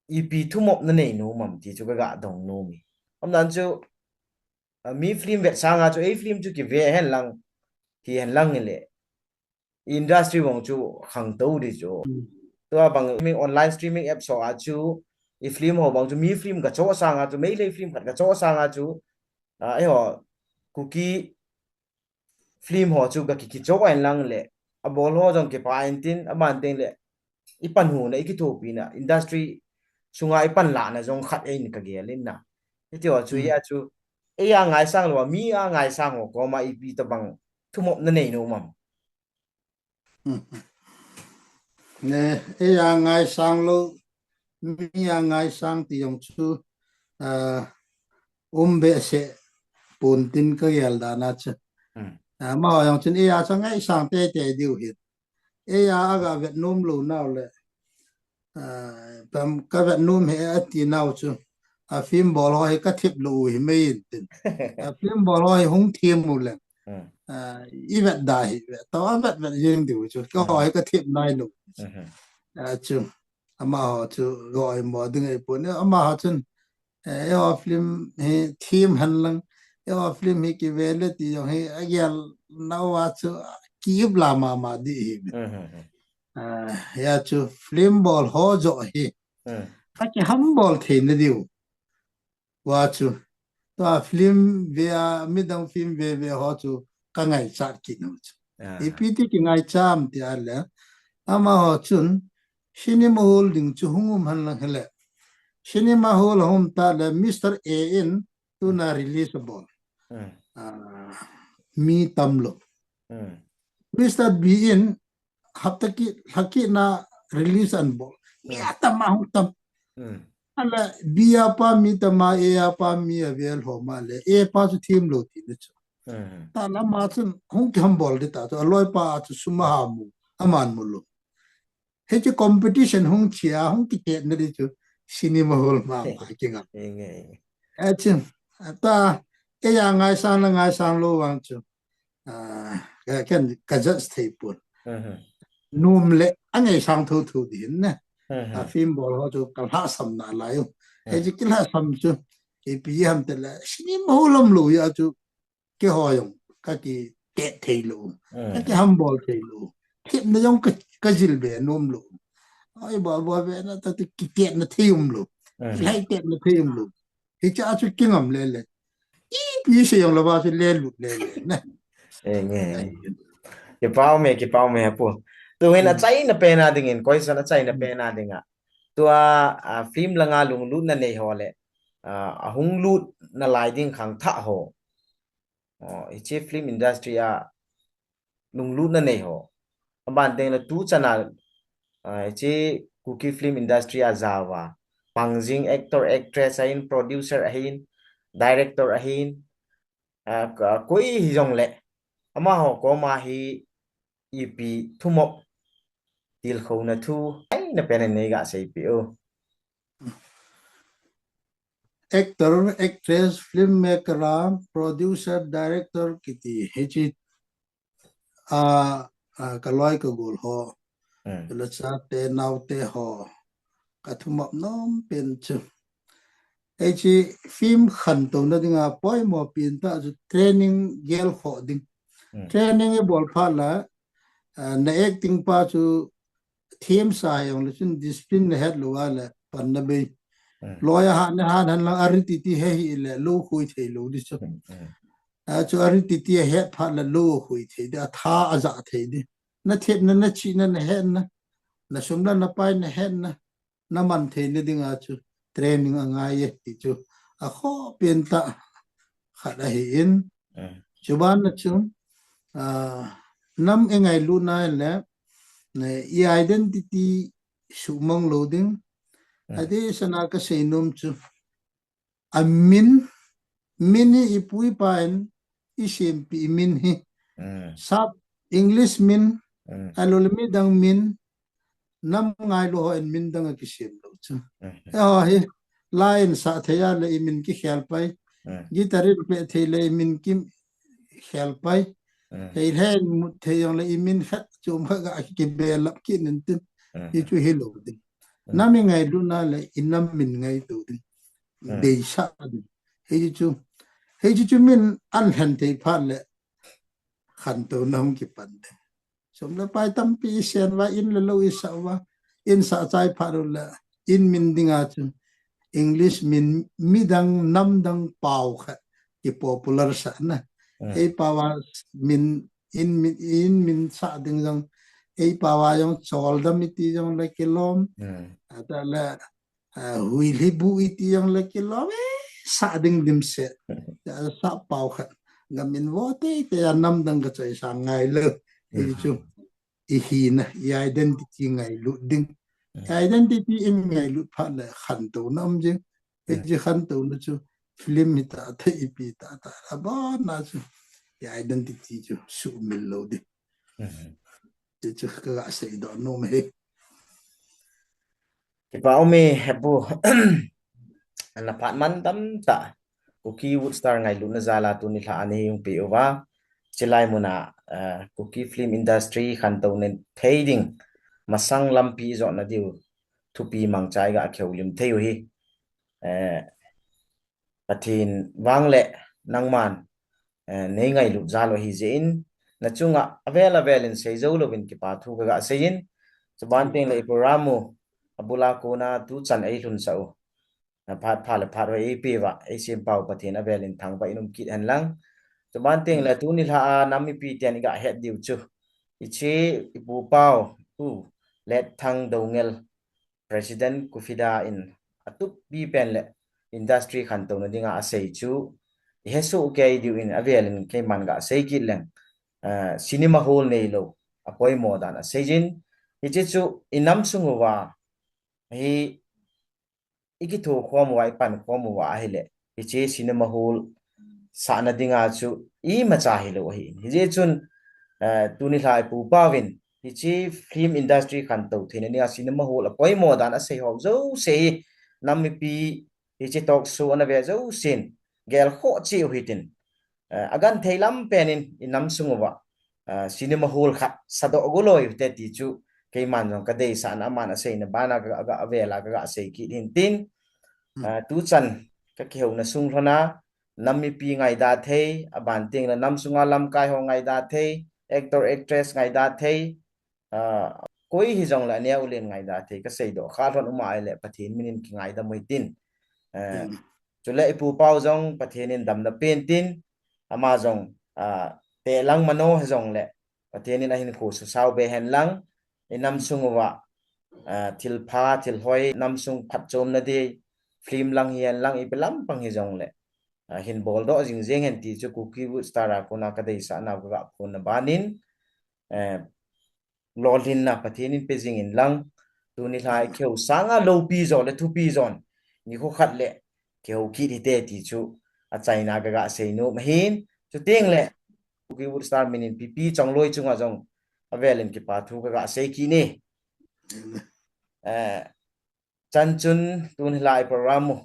ipi thumop nanei nom am ti chu kaga dong nom e. Umdan chu mi film vetsanga chu ei film chu kive hen lang, hi hen lang ile industry vang chu khangtou di chu. Tua bang online streaming apps ho a chu i film ho bang chu mi film ka cho sanga chu, Meitei film khat ka cho sanga chu, a, eiho Kuki film ho chu ka ki, ki cho a in lang le, a bol ho jong ki pa in tin, a ban teng le, i pan hu na, i ki thopi na, industry sunga i pan la na jong khat e in ka gel in na. Hiti ho chu, hmm, ya chu, e ya ngaisang lo, mi a ngaisang ho, koma i pi ta bang, thumop na nei no mam. Ne, e ya ngaisang lo, mi a ngaisang ti jong chu, a, um behseh pon tin ka gel dan a chu. Hmm. A, ma jong chun e ya chu ngaisang teitei diu hin. E ya a ga vet nom lo nau le. A, pam ka vet nom he a ti nau chu. A film bol ho hi ka thip lo u hi mai in tin. A film bol ho hi hung thim u le. Hmm. A, i vet da hi vet. Tau a vet vet jeng diu chu. Ka ho hi ka thip nai lo. Mhm. A chu. Amaho chu goi mo ding ei pon. Amaho chun, eh, eiho film hi thim hen lang. Eiho film hi ki ve le ti jong hi a gel nau a chu ki ip la mama di hi. Mhm. A, ya chu film bol ho jo hi. Hmm. Ka ki ham bol thei na diu. Wa chu. Tua film ve a, midang film ve ve ho chu ka ngaichat kit u chu. Ah. Ipi ti ki ngaicham ti a le. Amaho chun cinema hall ding chu hung um hen lang hele. Cinema hall hung um ta le Mister A in tuna release a bol. Hmm. Ah, mi tam lo. Hmm. Mister B in hapta ki, lha ki na release an bol. Mi a tam a hung tam. Hmm. Ala B a pa mi tam a, A a pa mi a vel ho ma le. A pa chu thim lo ti le chu. Hmm. Ta la ma chun hung ki ham bol di ta chu. A loi pa chu sum a ha mu. A man mu lo. He chu competition hung chia, hung ki tet na di chu. Cinema hall ma ma ki ngam. Enge, enge. A chu. Ta, e ya ngaisang na ngaisang lo vang chu. Ah, ka, ken ka judge thei pon. Mhm. Nom le a ngaisang tho tho di hin na. Mhm. A film bol ho chu ka lhasam na lai u. He chu ki lhasam chu. Ipi ham te le, cinema hall um lo ya chu. Keiho jong, ka ki tet thei lo. Ka ki ham bol thei lo. Thim na jong ka, ka jil be nom lo. Ai ba ba ve na ta ti ki tet na thei um lo. Ki lai tet na thei um lo. Hicha chu ki ngam le le. Ipi se jong la ba chu le lut le le na. Enge. Ai. Kipa um e, kipa um e pu. Tu hin a chaina pen a ding in, question a chaina pen a ding a. Tua, a, film langa lunglut na nei ho le. A, a hung lut na lai ding khangthah ho. O, hiche film industry a lunglut na nei ho. Aban teng le tu chan a, a, hiche Kuki film industry a jao a. Pangjing actor, actress ahin, producer ahin, director ahin. A, ka, koi hi jong le. Amaho koma hi ipi thumop tilkhouna thu. Ai na pen nei ga sei pi o. Actor, actress, filmmaker, a, producer, director, kiti. Hichi, a, a, ka loi ka gol ho. Hmm. Kala chate, naote ho. Ka thumop nom pen chu. Hichi film khantouna dinga poimo pen ta chu training gel kho ding. Hmm. Training i bol phat la, a, na acting pa chu themsa jong le chun discipline na het lou a le pan na bei. Hmm. Loi a ha na ha nan lang a ri ti ti he hi le lou khui thei lou di chu. Hmm, hmm. A chu a ri ti ti a het phat le lou khui thei di, a tha a ja thei di. Na thep na, na chi na, na het na. Na sum la na pai na het na. Na man thei na dinga chu training a ngai e ti chu. A kho pen ta khat ahi in. Hmm. Chuban na chu, a, nam e ngailut na le, ne, i identity sumang lou ding. Hmm. Adeh sana ka sei nom chu. A min, min hi i pu i pa in i sempi i min hi. Hmm. Sap English min, hmm, a lou le midang min, nam ngailu ho in min dang a kisem lou chu. Hmm. Eiho hi, la in sa thei a le i min kikhel pai. Hmm. Guitar in pe thei le i min kikhel pai. Hmm. Hei hen mut thei jong le i min khat chom khat ga kibelap kit nin tin. Hmm. Hichu hi lou ding. Hmm. Nam i ngailut na le i nam min ngaito ding. Hmm. Deisah ding. Hichu, hichu min an hen thei phat le khantouna hung kipan ding. Sum le pai tampi i sen uva, in le lou i sa uva, in sa chai phat u le, in min dinga chu, English min midang namdang pao khat kipopular sah na. Ei pao a min in min in min sah ding jong ei pao a jong choldam iti jong le kilom. Ata le huilhibu iti jong le kilom. Sah ding dimset. Sah pao khat gamin vo teitei a namdang kachoi sa ngailou. Ei chu i hina, i identity ngailut ding. Identity in ngailut phat le khantouna um jing. Hiche khantouna chu film hi tah, thei ipi tah tah abana chu i identity chu sumil lou ding. Hichu kaga seidoh nom e. Kipa um e Hepu. Ana phat mantam tah. Kuki Wood Star ngailutna jal a tuni lha a nei hung pe uva. Chulai mun a Kuki film industry khantouna thei ding masang lampi jotna diu thupi mangcha i ga kihoulim thei u hi. Pathen vang le nangman nei ngailut jal u ahi jeh in, na chunga avel avel in seijou louvin kipa thu kaga seiyin. Chuban teng le i program u abul a kona tuchan ei lhunsah u, phat pha le phat hoi ei pe uva ei sempau Pathen avel in thangvah in um kit hen lang. Chuban teng le tuni lha a nam mipi ten i ga het diu chu, hiche i pupau Pu Letthang Doungel, President KUFIDA in atup pi pen le industry khantouna dinga asei chu i hesoh kei diu in avel in keiman ga sei kit leng, cinema hall neilou apoimo dan aseijin. Hiche chu i nam sung uva hi i kithokhom uva, i pankhom uva ahile hiche cinema hall sahna dinga chu imacha hilou ahi. Hijeh chun tuni lha i pupau vin hiche film industry khantou theina dinga cinema hall apoimo dan asei ho jouse hi nam mipi hiche talk show ana ve jousen gelkhoh cheh u hitin, agenthei lam pen in i nam sung uva cinema hall khat sadoh goloi u hite ti chu keiman jong kadeisahna aman aseina bana kaga avel a kaga sei kit hin tin, tuchan kakihouna sung lhon a nam mipi ngaida thei, aban teng le nam sunga lamkai ho ngaida thei, actor actress ngaida thei, koi hijongle aneo len ngaida thei kaseidoh kha lhon um ahile Pathen min in kingaidam u hitin. Chule i pupau jong Pathen in damna pen tin, ama jong tehlang mano hijongle Pathen in ahinkho susao be hen lang, i nam sung uva thilpha thilhoi, nam sung phatchomna di film lang hihen lang ipi lampang hijongle hin boldoh jing jeng hen ti chu Kuki Wood Star a kona kadeisahna kaga phonna ban in, lolhinna Pathen in pe jing in lang, tuni lha i kihou sanga loupi jo le thupi jon nikho khat le kihou kit hite ti chu achaina kaga seinom ahin. Chuteng le Kuki Wood Star min in pipi chongloi chunga jong avel in kipa thu kaga sei kit e. Chan chun tuni lha i program u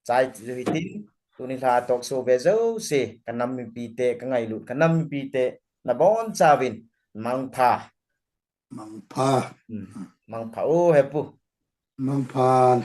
chai chu hitin, tuni lha talk show ve jouse ka nam mipite, ka ngailut ka nam mipite nabonchauvin mangpha. Mangpha. Mangpha o Hepu. Mangpha.